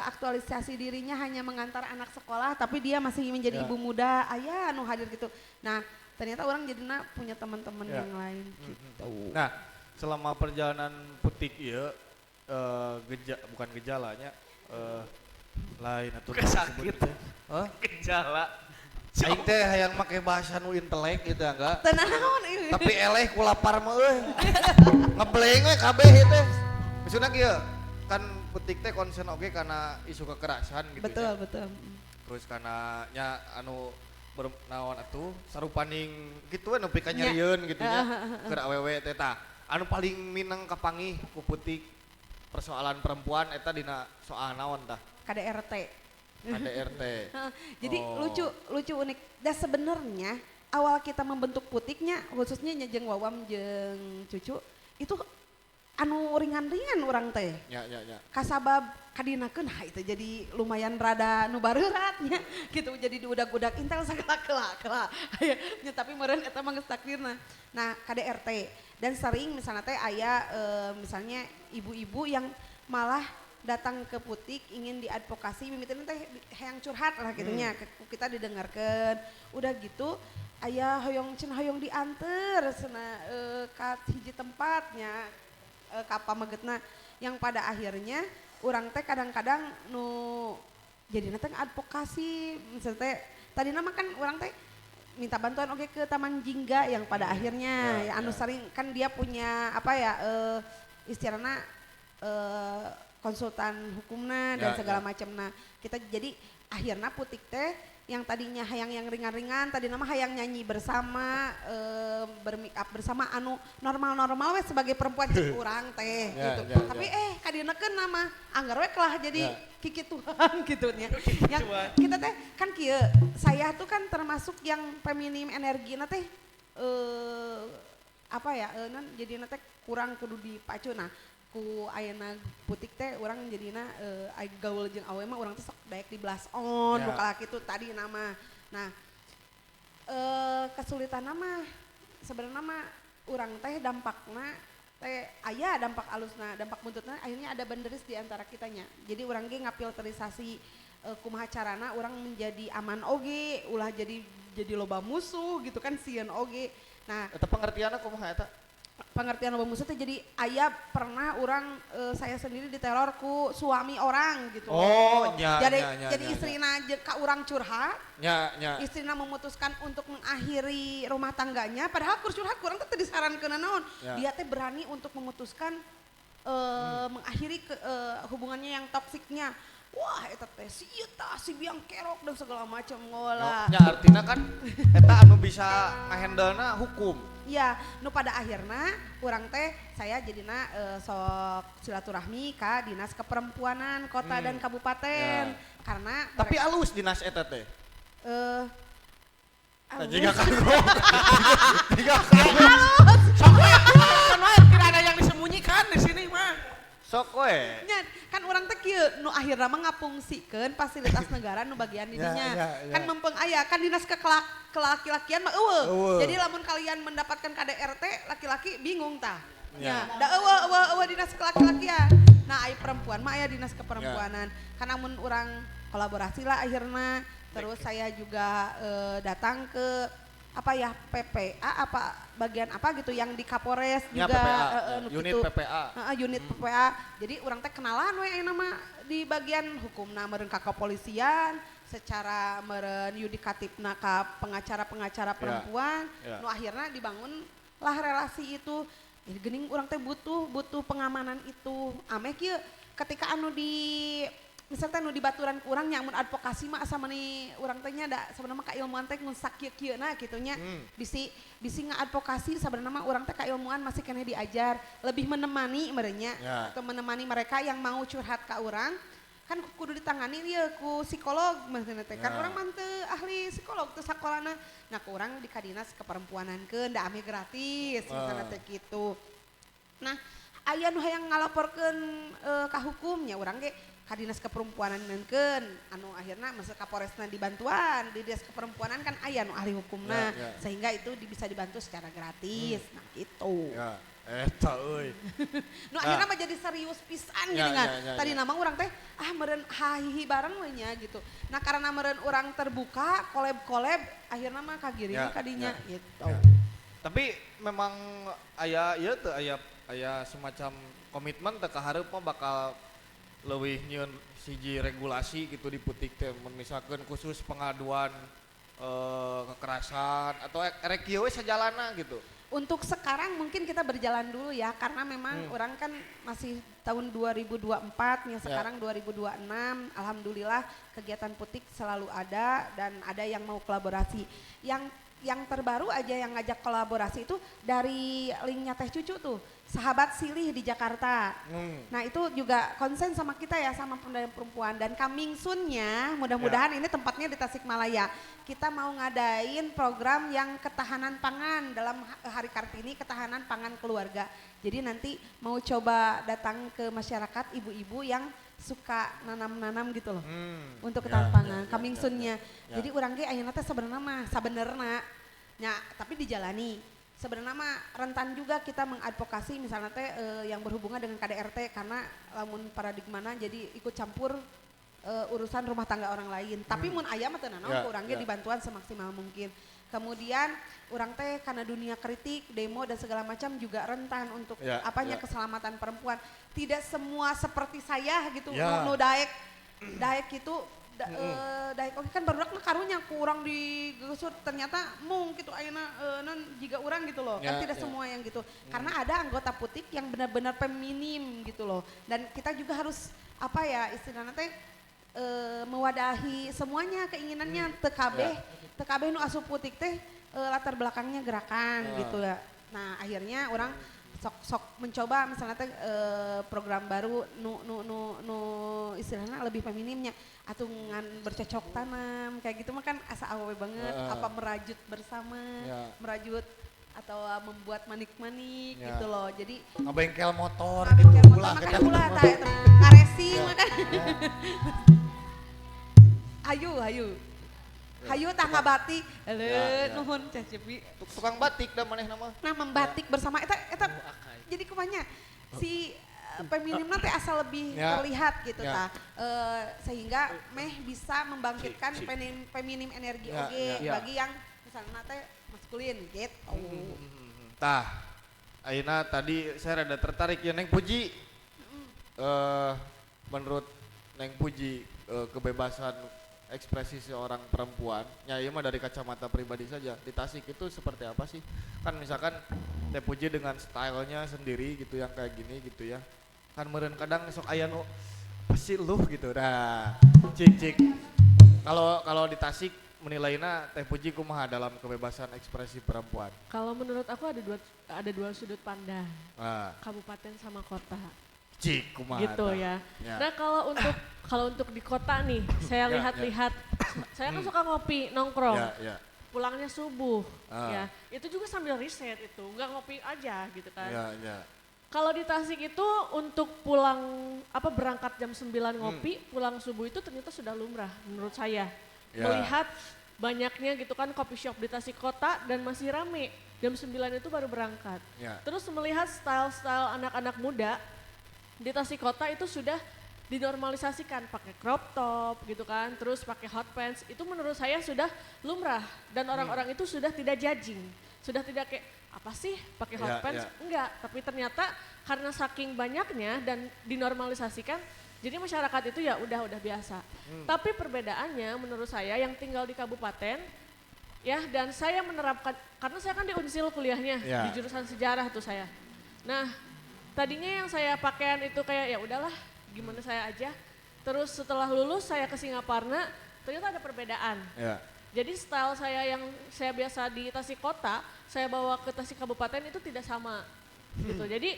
aktualisasi dirinya hanya mengantar anak sekolah tapi dia masih menjadi ibu muda, aya nu hadir gitu. Nah, ternyata orang jadinya punya teman-teman yang lain gitu. Nah, selama perjalanan putik ieu bukan gejalanya lain atuh Sakit. Hah? Gejala. Aing teh hayang make bahasa nu intelek gitu enggak. Teu naon ieu. Tapi eleh ku lapar mah euy. Ngebleng we kabeh ieu teh. Maksudna kieu, kan putik teh concern oge karena isu kekerasan gitu. Betul, nya. Betul. Terus karena nya anu naon atuh sarupaning kitu we nepi ka nyerieun gitu nya. Keur awewe teh tah. Anu paling mineng kapanggih ku putik persoalan perempuan eta dina soal naon tah? KDRT. KDRT. Jadi lucu, lucu unik. Dan sebenarnya awal kita membentuk putiknya khususnya nya jeung Wawam jeung Cucu itu anu ringan-ringan urang teh. Ya ya ya. Kasabab kadinakeun ha itu jadi lumayan rada nu bareuratnya gitu jadi diudag-udag intel sagala kela-kela. Nya tapi meureun eta mah geus takdirna. Nah, KDRT dan sering misalnya teh aya misalnya ibu-ibu yang malah datang ke putik ingin diadvokasi mimitina teh hayang curhat lah gitu nya kita didengarkeun. Udah gitu aya hoyong cenah hoyong dianter cenah ka hiji tempatnya ka pamegetna yang pada akhirnya urang teh kadang-kadang nu jadina teh advokasi misalnya teh tadina mah kan urang teh minta bantuan oke ke Taman Jingga yang pada akhirnya ya, anu sering kan dia punya apa ya istilahna konsultan hukumna dan segala macamna. Kita jadi akhirnya putik teh yang tadinya hayang yang ringan-ringan, tadi nama hayang nyanyi bersama, bermake up bersama anu normal-normal we sebagai perempuan cek urang teh gitu. Tapi kadienakeun nama anggar we kelah jadi kikituan gitu nya. Yang kita teh kan kieu, saya tuh kan termasuk yang feminim energina teh apa ya non jadina teh kurang kudu dipacu. Nah, ku ayeuna putik teh urang jadina gaul jeung awe mah urang teh sok daek di blast on nu kalaki kitu tadi nama. Nah, kesulitan mah sebenarnya mah urang teh dampakna teh aya dampak alusna, dampak buntutna akhirnya ada banderis di antara kitanya. Jadi urang ge ngapilterisasi kumaha carana urang menjadi aman oge, ulah jadi loba musuh gitu kan sieun oge. Nah, eta pengertianna kumaha eta? Pengertian loba musuh teh jadi aya pernah orang saya sendiri diteror ku suami orang gitu. Oh, nya, jadi istrina ka urang curhat. Nya, nya. Istrina memutuskan untuk mengakhiri rumah tangganya padahal kur curhat kurang teh teu disarankeun naon. Dia teh berani untuk memutuskan mengakhiri hubungannya yang toksiknya. Wah, eta teh si eta si biang kerok dan segala macam ngolah. Ya artinya kan eta anu bisa ngahandle-na hukum. Ya, nu pada akhirna urang teh saya jadina sok silaturahmi ka Dinas Keperempuanan Kota dan Kabupaten karena tapi alus dinas eta teh. Alus. Jika kagok. Jika kagok. Alus. Sok we, tidak ada yang disembunyikan di sini mah. Sok we. Nya, kan urang teh kieu nu akhirna mah ngapungsikeun fasilitas negara nu bagian di dinya. Kan mempeng aya kan dinas kelaki-lakian mah eueuh. Jadi lamun kalian mendapatkan KDRT laki-laki bingung tah. Ya, da eueuh dinas kelaki-lakian. Nah, aya perempuan mah aya dinas keperempuanan. Kan amun urang kolaborasi lah akhirna. Terus saya juga datang ke apa ya PPA apa bagian apa gitu yang di Kapolres ya, juga PPA, unit gitu. PPA. Unit PPA. Jadi urang teh kenalan we ayeuna mah di bagian hukumna meureun ka kepolisian, secara meureun yudikatifna ka pengacara-pengacara perempuan. Nu akhirna dibangun lah relasi itu. Jadi geuning urang teh butuh pengamanan itu. Ameh kieu ketika anu di misalnya nu di baturan kurang nya mun advokasi mah asa meuni urang teh nya da sebenarnya mah kailmuan teh mun sakieu-kieuna kitu nya. Bisi ngaadvokasi sebenarnya mah urang teh kailmuan masih keneh diajar, lebih menemani merenya atau menemani mereka yang mau curhat ka urang. Kan kudu ditangani ieu ku psikolog maksudna teh. Kan Ya. urang mah teu ahli psikolog teu sakolana. Nah, ku urang di kadinas keperempuanankeun da ame gratis misalna teh kitu. Nah, aya nu hayang ngalaporkeun ka hukumnya urang ge ka dinas keperempuanankeun anu akhirna masuk ka Polresna dibantuan di dinas keperempuanan kan aya nu ahli hukumna Ya, ya. sehingga itu bisa dibantu secara gratis. Nah, gitu. Ya, eta euy. Nu akhirnya mah jadi serius pisan Ya, gini kan. ya, ya, Tadi ya. nama urang teh ah meureun hahihi bareng we nya gitu. Nah karena meureun urang terbuka koleb-koleb akhirnya mah kagiring Ya, kadinya ya. gitu. Ya. Tapi memang aya ieu teu aya aya semacam komitmen teu ka hareup mah bakal leuwih nyieun siji regulasi gitu di putik teh mun misalkeun khusus pengaduan kekerasan atau erek kieu we sajalana gitu. Untuk sekarang mungkin kita berjalan dulu ya karena memang orang kan masih tahun 2024 ya sekarang 2026 alhamdulillah kegiatan putik selalu ada dan ada yang mau kolaborasi. Yang terbaru aja yang ngajak kolaborasi itu dari linknya Teh Cucu tuh, Sahabat Silih di Jakarta. Nah itu juga konsen sama kita ya sama pemberdayaan perempuan dan coming soon-nya mudah-mudahan ini tempatnya di Tasikmalaya. Kita mau ngadain program yang ketahanan pangan dalam Hari Kartini ketahanan pangan keluarga. Jadi nanti mau coba datang ke masyarakat ibu-ibu yang suka nanam-nanam gitu loh. Untuk ketahanan pangan, coming soon-nya. Jadi urang ge ayeuna teh sebenarnya mah sabenerna nya tapi dijalani. Sebenarnya mah rentan juga kita mengadvokasi misalnya teh yang berhubungan dengan KDRT karena lamun paradigmana jadi ikut campur urusan rumah tangga orang lain. Tapi mun aya mah teu nanaon ku urang ge dibantuan semaksimal mungkin. Kemudian urang teh karena dunia kritik, demo dan segala macam juga rentan untuk apanya keselamatan perempuan. Tidak semua seperti saya gitu, nu daek daek itu daek oke kan barudak mah karunya ku urang digeusur ternyata mung gitu ayeuna non jiga urang gitu loh. Kan tidak semua yang gitu. Karena ada anggota putik yang benar-benar feminim gitu loh. Dan kita juga harus apa ya istilahnya teh mewadahi semuanya keinginannya teu kabeh teu kabeh nu asup putik teh latar belakangnya gerakan gitu ya. Nah, akhirnya orang sok-sok mencoba misalnya teh program baru nu nu nu nu istilahnya lebih feminimnya atau ngan bercocok tanam kayak gitu mah kan asa awewe banget apa merajut bersama merajut atau membuat manik-manik gitu loh. Jadi Ngabengkel motor ngabengkel gitu motor ulah mah kan kita ulah tah eta ngaresing mah kan. Hayu hayu. Hayu tah ngabatik. Heuleut nuhun Ceh Cepi. Tukang batik dah manehna mah. Nah, membatik bersama eta eta jadi kumanya si feminimna teh asal lebih terlihat gitu tah. Sehingga meh bisa membangkitkan feminim energi oge bagi yang misalnya teh maskulin gitu. Tah, ayeuna tadi saya rada tertarik ya Neng Puji. Menurut Neng Puji kebebasan ekspresi seorang perempuan, ya ieu mah dari kacamata pribadi saja. Di Tasik itu seperti apa sih? Kan misalkan Teh Puji dengan stylenya sendiri gitu yang kayak gini gitu ya. Kan meureun kadang sok aya nu pasti lu gitu. Nah, cik cik. Kalau di Tasik menilainya Teh Puji kumaha dalam kebebasan ekspresi perempuan? Kalau menurut aku ada dua sudut pandang. Kabupaten sama kota. Cik kumaha gitu ya. Nah, kalau untuk di kota nih, saya lihat-lihat, saya kan suka ngopi, nongkrong. Pulangnya subuh, ya. Itu juga sambil riset itu, nggak ngopi aja gitu kan. Kalau di Tasik itu untuk pulang berangkat jam 9 ngopi, pulang subuh itu ternyata sudah lumrah menurut saya. Melihat banyaknya gitu kan kopi shop di Tasik kota dan masih rame. Jam 9 itu baru berangkat. Terus melihat style-style anak-anak muda di Tasik kota itu sudah dinormalisasikan pakai crop top gitu kan, terus pakai hot pants, itu menurut saya sudah lumrah dan orang-orang itu sudah tidak judging, sudah tidak kayak apa sih pakai hot pants, enggak, tapi ternyata karena saking banyaknya dan dinormalisasikan, jadi masyarakat itu ya udah biasa. Tapi perbedaannya menurut saya yang tinggal di kabupaten ya, dan saya menerapkan, karena saya kan di Unsil kuliahnya, di jurusan sejarah tuh saya. Nah, tadinya yang saya pakaian itu kayak ya udahlah gimana saya aja. Terus setelah lulus saya ke Singaparna, ternyata ada perbedaan. Jadi style saya yang saya biasa di Tasik kota, saya bawa ke Tasik kabupaten itu tidak sama. Gitu. Jadi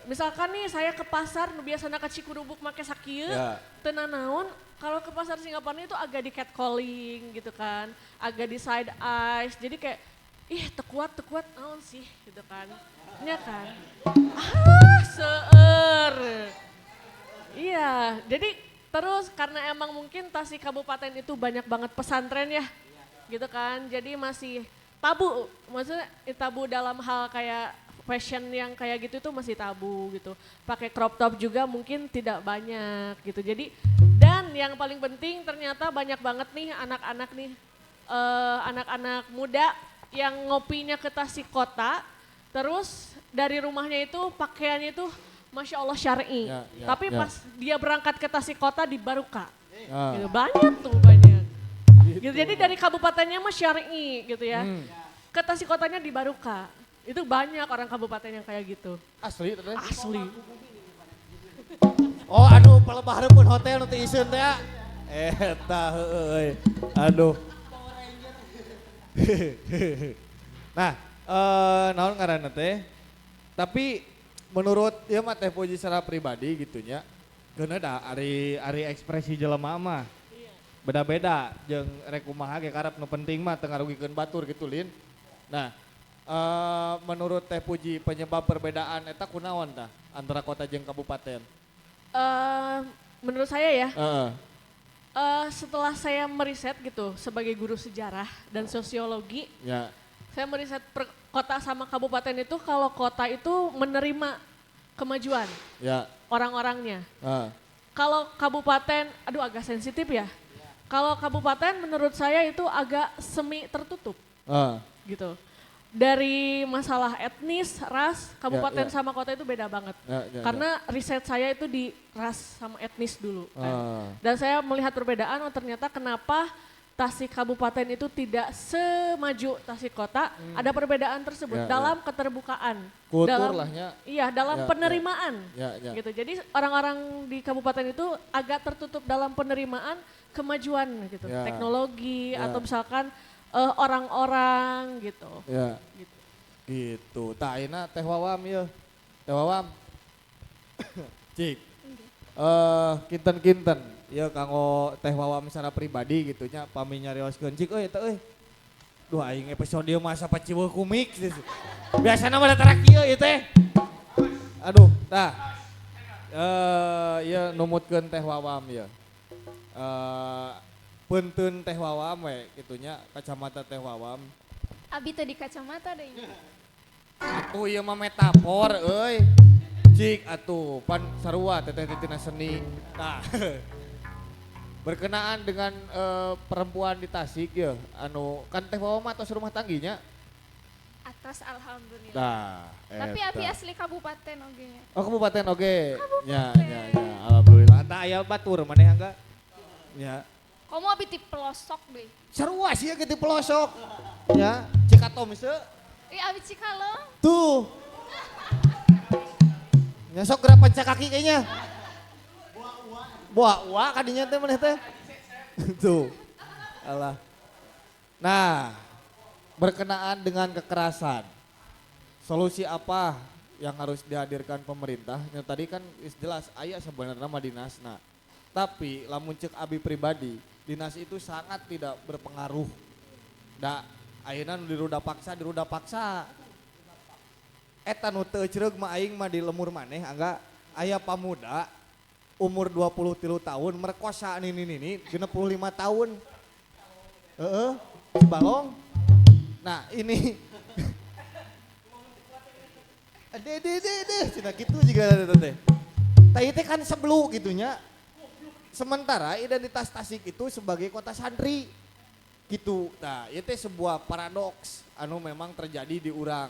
misalkan nih saya ke pasar nu biasana ke Cikurubuk make sakieu, teu nanaon, kalau ke pasar Singaparna itu agak di catcalling gitu kan, agak di side eyes. Jadi kayak ih teu kuat naon sih gitu kan. Nya kan. Ah, seueur. Iya, jadi terus karena emang mungkin Tasik Kabupaten itu banyak banget pesantren ya, gitu kan. Jadi masih tabu, maksudnya tabu dalam hal kayak fashion yang kayak gitu itu masih tabu gitu. Pakai crop top juga mungkin tidak banyak gitu. Jadi dan yang paling penting ternyata banyak banget nih anak-anak nih, anak-anak muda yang ngopinya ke Tasik Kota, terus dari rumahnya itu pakaiannya itu Masya Allah syar'i, tapi pas dia berangkat ke Tasik Kota di Baruka, gitu, banyak tuh banyak. Gitu. Jadi dari kabupatennya mah syar'i gitu ya, ke Tasik Kotanya di Baruka, itu banyak orang kabupaten yang kayak gitu. Asli? Teteh? Asli. Oh aduh, pelebah pun hotel nanti isun teh. Eta heueuy. Aduh. Nah, naon ngaranna teh? Tapi menurut ieu mah Teh Puji secara pribadi gitunya, keuna da ari ekspresi jelema mah beda-beda jeung rek kumaha ge karep nu penting mah teu ngarugikeun batur gitu Lin. Nah, menurut Teh Puji penyebab perbedaan eta kunaon tah antara kota jeung kabupaten? Menurut saya ya, setelah saya meriset gitu sebagai guru sejarah dan sosiologi, saya meriset per kota sama kabupaten itu kalau kota itu menerima kemajuan orang-orangnya. Kalau kabupaten, aduh agak sensitif ya. Kalau kabupaten menurut saya itu agak semi tertutup gitu. Dari masalah etnis, ras, kabupaten sama kota itu beda banget. Karena riset saya itu di ras sama etnis dulu. Kan. Dan saya melihat perbedaan, oh ternyata kenapa Tasik Kabupaten itu tidak semaju Tasik Kota, ada perbedaan tersebut dalam keterbukaan. Kultur lahnya. Iya, dalam penerimaan. Gitu. Jadi orang-orang di kabupaten itu agak tertutup dalam penerimaan kemajuan gitu, teknologi atau misalkan orang-orang gitu. Gitu. Gitu. Tah ayeuna Teh Wawam ieu. Teh Wawam. Cik. Kinten-kinten ieu kanggo Teh Wawam secara pribadi gitu nya pami nyarioskeun cik euy eta euy. Duh aing episode ieu mah asa paciweuh kumik. Biasana mah tara kieu ieu teh. Aduh, tah. Ieu numutkeun Teh Wawam ieu. Punten Teh Wawam we kitunya kacamata Teh Wawam. Abi teh di kacamata deui. Atuh ieu mah metafor euy. Cik atuh pan sarua teteh tina seni. Nah. Berkenaan dengan perempuan di Tasik ya, anu kan Teh Wawam mah atos rumah tangginya? Atos alhamdulillah. Nah, tapi abi asli kabupaten oge nya. Oh kabupaten oge. Ya ya ya, alhamdulillah. Tah aya batur maneh angga? Ya. Komo abi ti pelosok deui. Sarua sih ge ti pelosok. Ya, Cikatom se. Ih abi Cikalong. Tuh. Nyasok gerak panca kaki kayaknya. Buah ua kadinya teh maneh teh. Tuh. Alah. Nah, berkenaan dengan kekerasan. Solusi apa yang harus dihadirkan pemerintah? Yang tadi kan jelas aya sebenarnya mah dinasna. Tapi lamun ceuk abi pribadi, dinas itu sangat tidak berpengaruh. Da ayeuna nu diruda paksa. Eta nu teu ecereug mah aing mah di lemur maneh angga aya pamuda umur 23 tahun merkosa nini-nini 65 tahun. Heeh, Cibalong. Nah, ini Ade cenah kitu juga teh. Tah ieu teh kan sebelu gitunya. Sementara identitas Tasik itu sebagai kota santri gitu. Nah, itu sebuah paradoks anu memang terjadi di urang.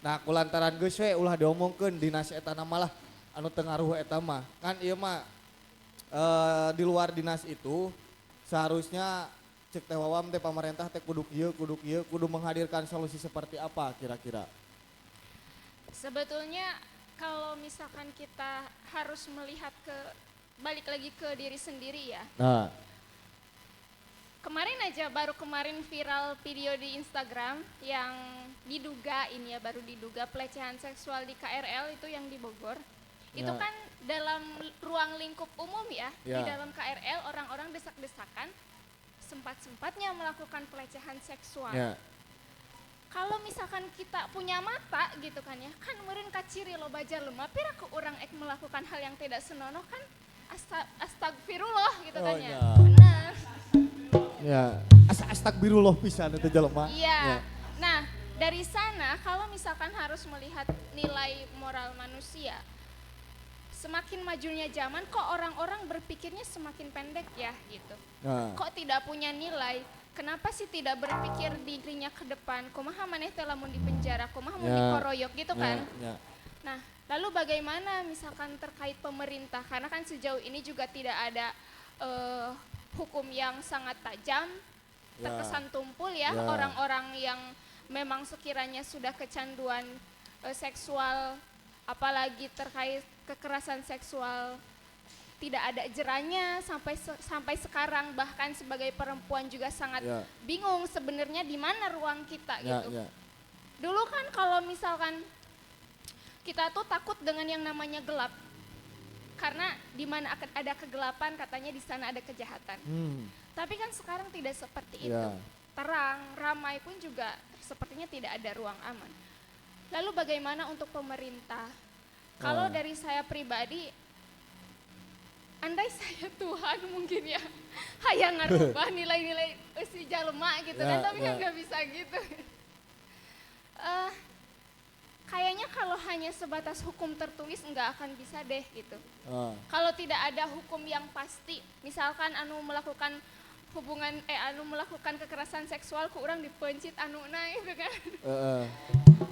Nah, kulantaran geus we ulah diomongkeun dinas eta malah anu teu ngaruh eta mah. Kan ieu mah di luar dinas itu seharusnya cek Teh Wawam teh pamarentah teh kudu kieu kudu menghadirkan solusi seperti apa kira-kira? Sebetulnya kalau misalkan kita harus melihat ke balik lagi ke diri sendiri ya. Nah. Kemarin aja, baru kemarin viral video di Instagram yang diduga ini ya, baru diduga pelecehan seksual di KRL itu yang di Bogor. Itu kan dalam ruang lingkup umum ya, di dalam KRL orang-orang desak-desakan sempat-sempatnya melakukan pelecehan seksual. Kalau misalkan kita punya mata gitu kan ya, kan meureun kaciri loba jalema piraku urang ek melakukan hal yang tidak senonoh kan, astagfirullah gitu kan ya. Benar. Ya, astagfirullah pisan itu jelema. Iya. Nah, dari sana kalau misalkan harus melihat nilai moral manusia, semakin majunya zaman kok orang-orang berpikirnya semakin pendek ya gitu. Kok tidak punya nilai? Kenapa sih tidak berpikir dirinya ke depan? Kumaha maneh teh lamun di penjara, kumaha mun dikoroyok gitu kan? Nah, lalu bagaimana misalkan terkait pemerintah? Karena kan sejauh ini juga tidak ada hukum yang sangat tajam, terkesan tumpul ya, orang-orang yang memang sekiranya sudah kecanduan seksual, apalagi terkait kekerasan seksual, tidak ada jerahnya sampai sekarang, bahkan sebagai perempuan juga sangat bingung sebenarnya di mana ruang kita gitu. Dulu kan kalau misalkan kita tuh takut dengan yang namanya gelap. Karena di mana ada kegelapan katanya di sana ada kejahatan. Tapi kan sekarang tidak seperti itu. Terang, ramai pun juga sepertinya tidak ada ruang aman. Lalu bagaimana untuk pemerintah? Kalau dari saya pribadi, andai saya Tuhan mungkin ya, hayang ngarubah nilai-nilai si jalema gitu kan, tapi kan nggak bisa gitu. Kayaknya kalau hanya sebatas hukum tertulis nggak akan bisa deh gitu. Kalau tidak ada hukum yang pasti, misalkan anu melakukan hubungan anu melakukan kekerasan seksual ku urang dipencit anu na gitu kan.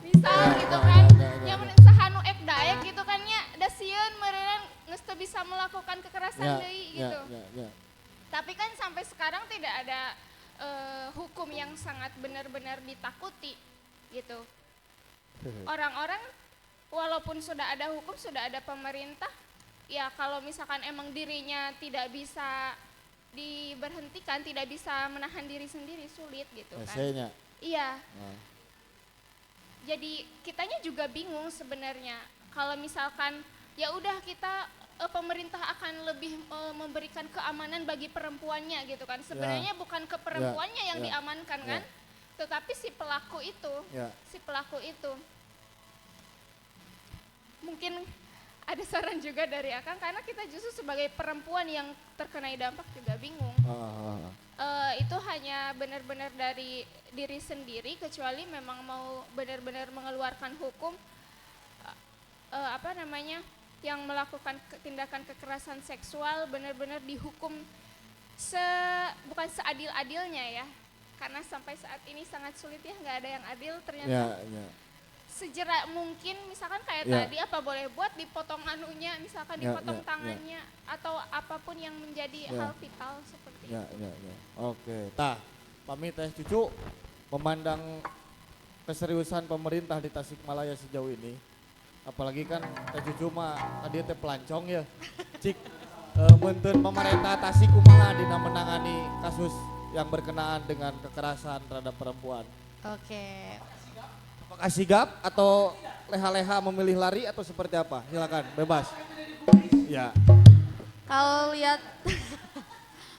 Misal gitu kan, yang saha nu ek daek gitu kan nya, da sieun meureun geus teu bisa melakukan kekerasan deui gitu. Tapi kan sampai sekarang tidak ada hukum yang sangat benar-benar ditakuti gitu. Orang-orang walaupun sudah ada hukum, sudah ada pemerintah, ya kalau misalkan emang dirinya tidak bisa diberhentikan, tidak bisa menahan diri sendiri, sulit gitu kan. Iya. Jadi kitanya juga bingung sebenarnya. Kalau misalkan ya udah kita pemerintah akan lebih memberikan keamanan bagi perempuannya gitu kan. Sebenarnya bukan ke perempuannya yang diamankan kan, tetapi si pelaku itu, si pelaku itu. Mungkin ada saran juga dari Akang, karena kita justru sebagai perempuan yang terkena dampak juga bingung. Itu hanya benar-benar dari diri sendiri, kecuali memang mau benar-benar mengeluarkan hukum yang melakukan tindakan kekerasan seksual benar-benar dihukum bukan seadil-adilnya ya, karena sampai saat ini sangat sulit ya, nggak ada yang adil ternyata. Sejera mungkin misalkan kayak tadi apa boleh buat dipotong anunya, misalkan dipotong tangannya atau apapun yang menjadi hal vital seperti itu. Oke, tah pamit Teh Cucu memandang keseriusan pemerintah di Tasikmalaya sejauh ini, apalagi kan Teh Cucu mah tadi teh pelancong ya, cik munteun pemerintah Tasik kumaha dina menangani kasus yang berkenaan dengan kekerasan terhadap perempuan. Oke. Apakah sigap atau leha-leha memilih lari atau seperti apa? Silakan, bebas. Ya. Kalau lihat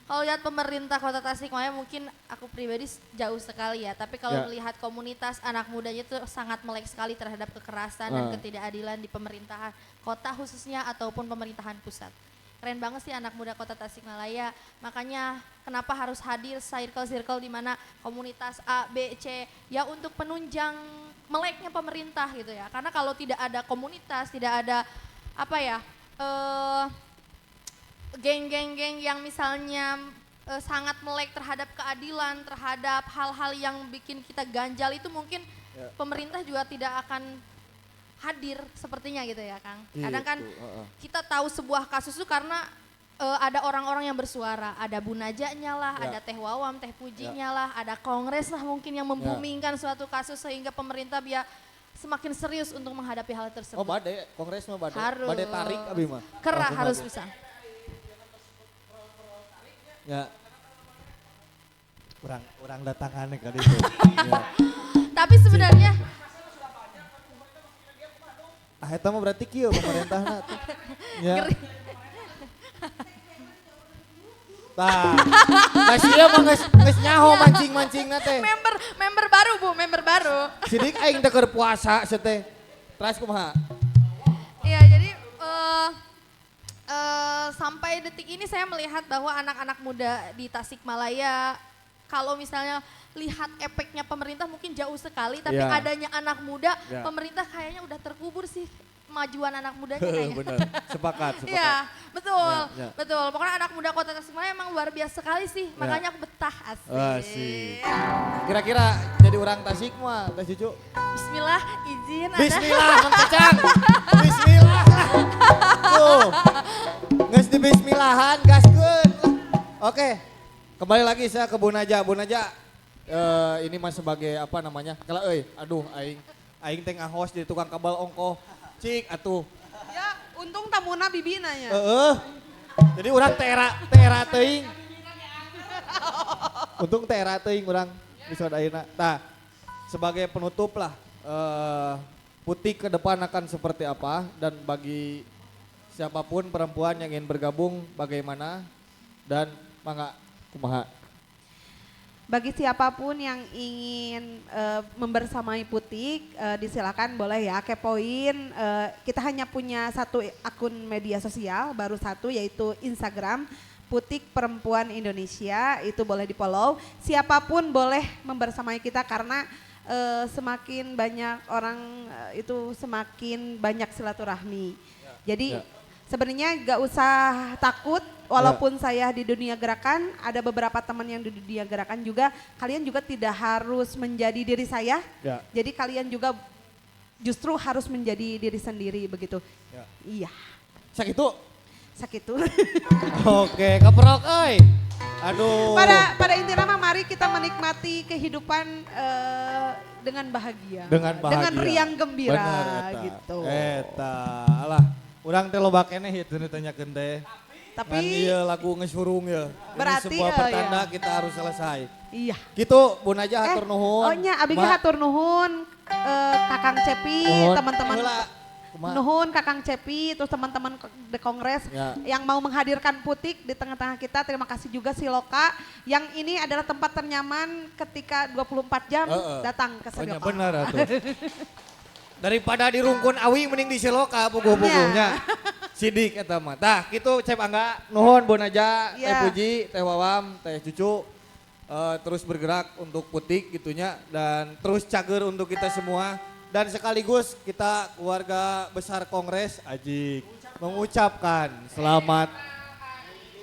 kalau lihat pemerintah Kota Tasikmalaya mungkin aku pribadi jauh sekali ya, tapi kalau melihat komunitas anak mudanya itu sangat melek sekali terhadap kekerasan dan ketidakadilan di pemerintahan kota khususnya ataupun pemerintahan pusat. Keren banget sih anak muda Kota Tasikmalaya. Makanya kenapa harus hadir circle-circle di mana komunitas A, B, C ya untuk penunjang meleknya pemerintah gitu ya. Karena kalau tidak ada komunitas, tidak ada apa ya, geng-geng-geng yang misalnya sangat melek terhadap keadilan, terhadap hal-hal yang bikin kita ganjal itu mungkin pemerintah juga tidak akan hadir sepertinya gitu ya Kang. Kadang kan kita tahu sebuah kasus itu karena ada orang-orang yang bersuara, ada Bu Najanya lah, ada Teh Wawam, Teh Pujinya lah, ada Kongres lah mungkin yang membumingkan suatu kasus sehingga pemerintah biar semakin serius untuk menghadapi hal tersebut. Oh bade, Kongres mah bade, harus. Bade tarik abi mah. Kerah harus bisa. Ya. Urang datangannya kali itu. Ya. Tapi sebenarnya eta mah berarti kieu pemerintahna tuh. Ya. Tah. Geus ieu mah geus nyaho mancing-mancingna teh. Member baru Bu, member baru. Sidik aing teh keur puasa sia teh. Teras kumaha? Iya, jadi sampai detik ini saya melihat bahwa anak-anak muda di Tasikmalaya kalau misalnya lihat efeknya pemerintah mungkin jauh sekali, tapi adanya anak muda, pemerintah kayaknya udah terkubur sih majuan anak mudanya kayaknya. Bener, sepakat. Iya, betul, betul. Pokoknya anak muda Kota Tasikmalaya emang luar biasa sekali sih, makanya aku betah asik. Asik. Kira-kira jadi orang Tasik mah, Teh Cucu? Bismillah, izin. Bismillah, Mang Kacang. Bismillah. Tuh, geus di bismillahan, gaskeun. Oke, kembali lagi saya ke Bu Naja. Bu Naja, ini mah sebagai apa namanya? Kalau aduh aing teh ngahos jadi tukang kabel ongkoh. Cik atuh. Ya, untung tamuna bibina nya. Heeh. Jadi urang tera teuing. Untung tera teuing urang episode ayeuna. Tah, sebagai penutup lah Putik ke depan akan seperti apa dan bagi siapapun perempuan yang ingin bergabung bagaimana dan mangga kumaha. Bagi siapapun yang ingin membersamai Putik, disilakan boleh ya kepoin. Kita hanya punya satu akun media sosial, baru satu yaitu Instagram Putik Perempuan Indonesia, itu boleh di follow. Siapapun boleh membersamai kita karena semakin banyak orang itu semakin banyak silaturahmi. Ya. Jadi sebenarnya gak usah takut. Walaupun saya di dunia gerakan, ada beberapa teman yang di dunia gerakan juga, kalian juga tidak harus menjadi diri saya. Ya. Jadi kalian juga justru harus menjadi diri sendiri begitu. Ya. Iya. Sakitu? Sakitu. Oke, keprok euy. Aduh. Pada intinya mah mari kita menikmati kehidupan dengan bahagia. Dengan bahagia. Dengan riang gembira. Bener, eta. Gitu. Eta, alah. Urang teh loba keneh ieu teu ditanyakeun teh. Tapi iya lagu ngesurung ya. Berarti ini sebuah pertanda kita harus selesai. Iya. Gitu Bu Naja hatur nuhun. Oh nya abi ge hatur nuhun Kakang Cepi, teman-teman. Nuhun Kakang Cepi, terus teman-teman The Kongres yang mau menghadirkan Putik di tengah-tengah kita. Terima kasih juga Siloka. Yang ini adalah tempat ternyaman ketika 24 jam datang ke Siloka. Oh, benar atuh. Daripada dirungkun awi mending di Siloka puguh-puguhnya. Sidik eta mah. Tah kitu Cep Angga, nuhun Bu Naja, Teh Puji, Teh Wawam, Teh Cucu. Terus bergerak untuk Putik gitunya dan terus cager untuk kita semua. Dan sekaligus kita keluarga besar Kongres Ajik mengucapkan selamat.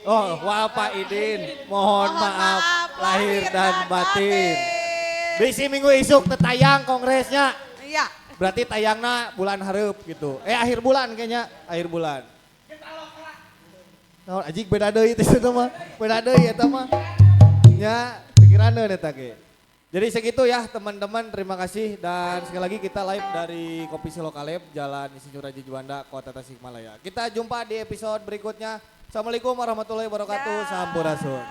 Oh, Wapa Idin, mohon maaf lahir dan batin. Bisi minggu isuk tetayang kongresnya. Iya. Berarti tayangna bulan hareup gitu. Akhir bulan kayaknya, akhir bulan. Naon Ajik beda deui teh eta mah. Beda deui eta mah. Nya pikiranna eta ge. Jadi segitu ya teman-teman, terima kasih dan sekali lagi kita live dari Kopi Siloka Lab, Jalan Insinyur Haji Juanda, Kota Tasikmalaya. Kita jumpa di episode berikutnya. Assalamualaikum warahmatullahi wabarakatuh. Sampurasun.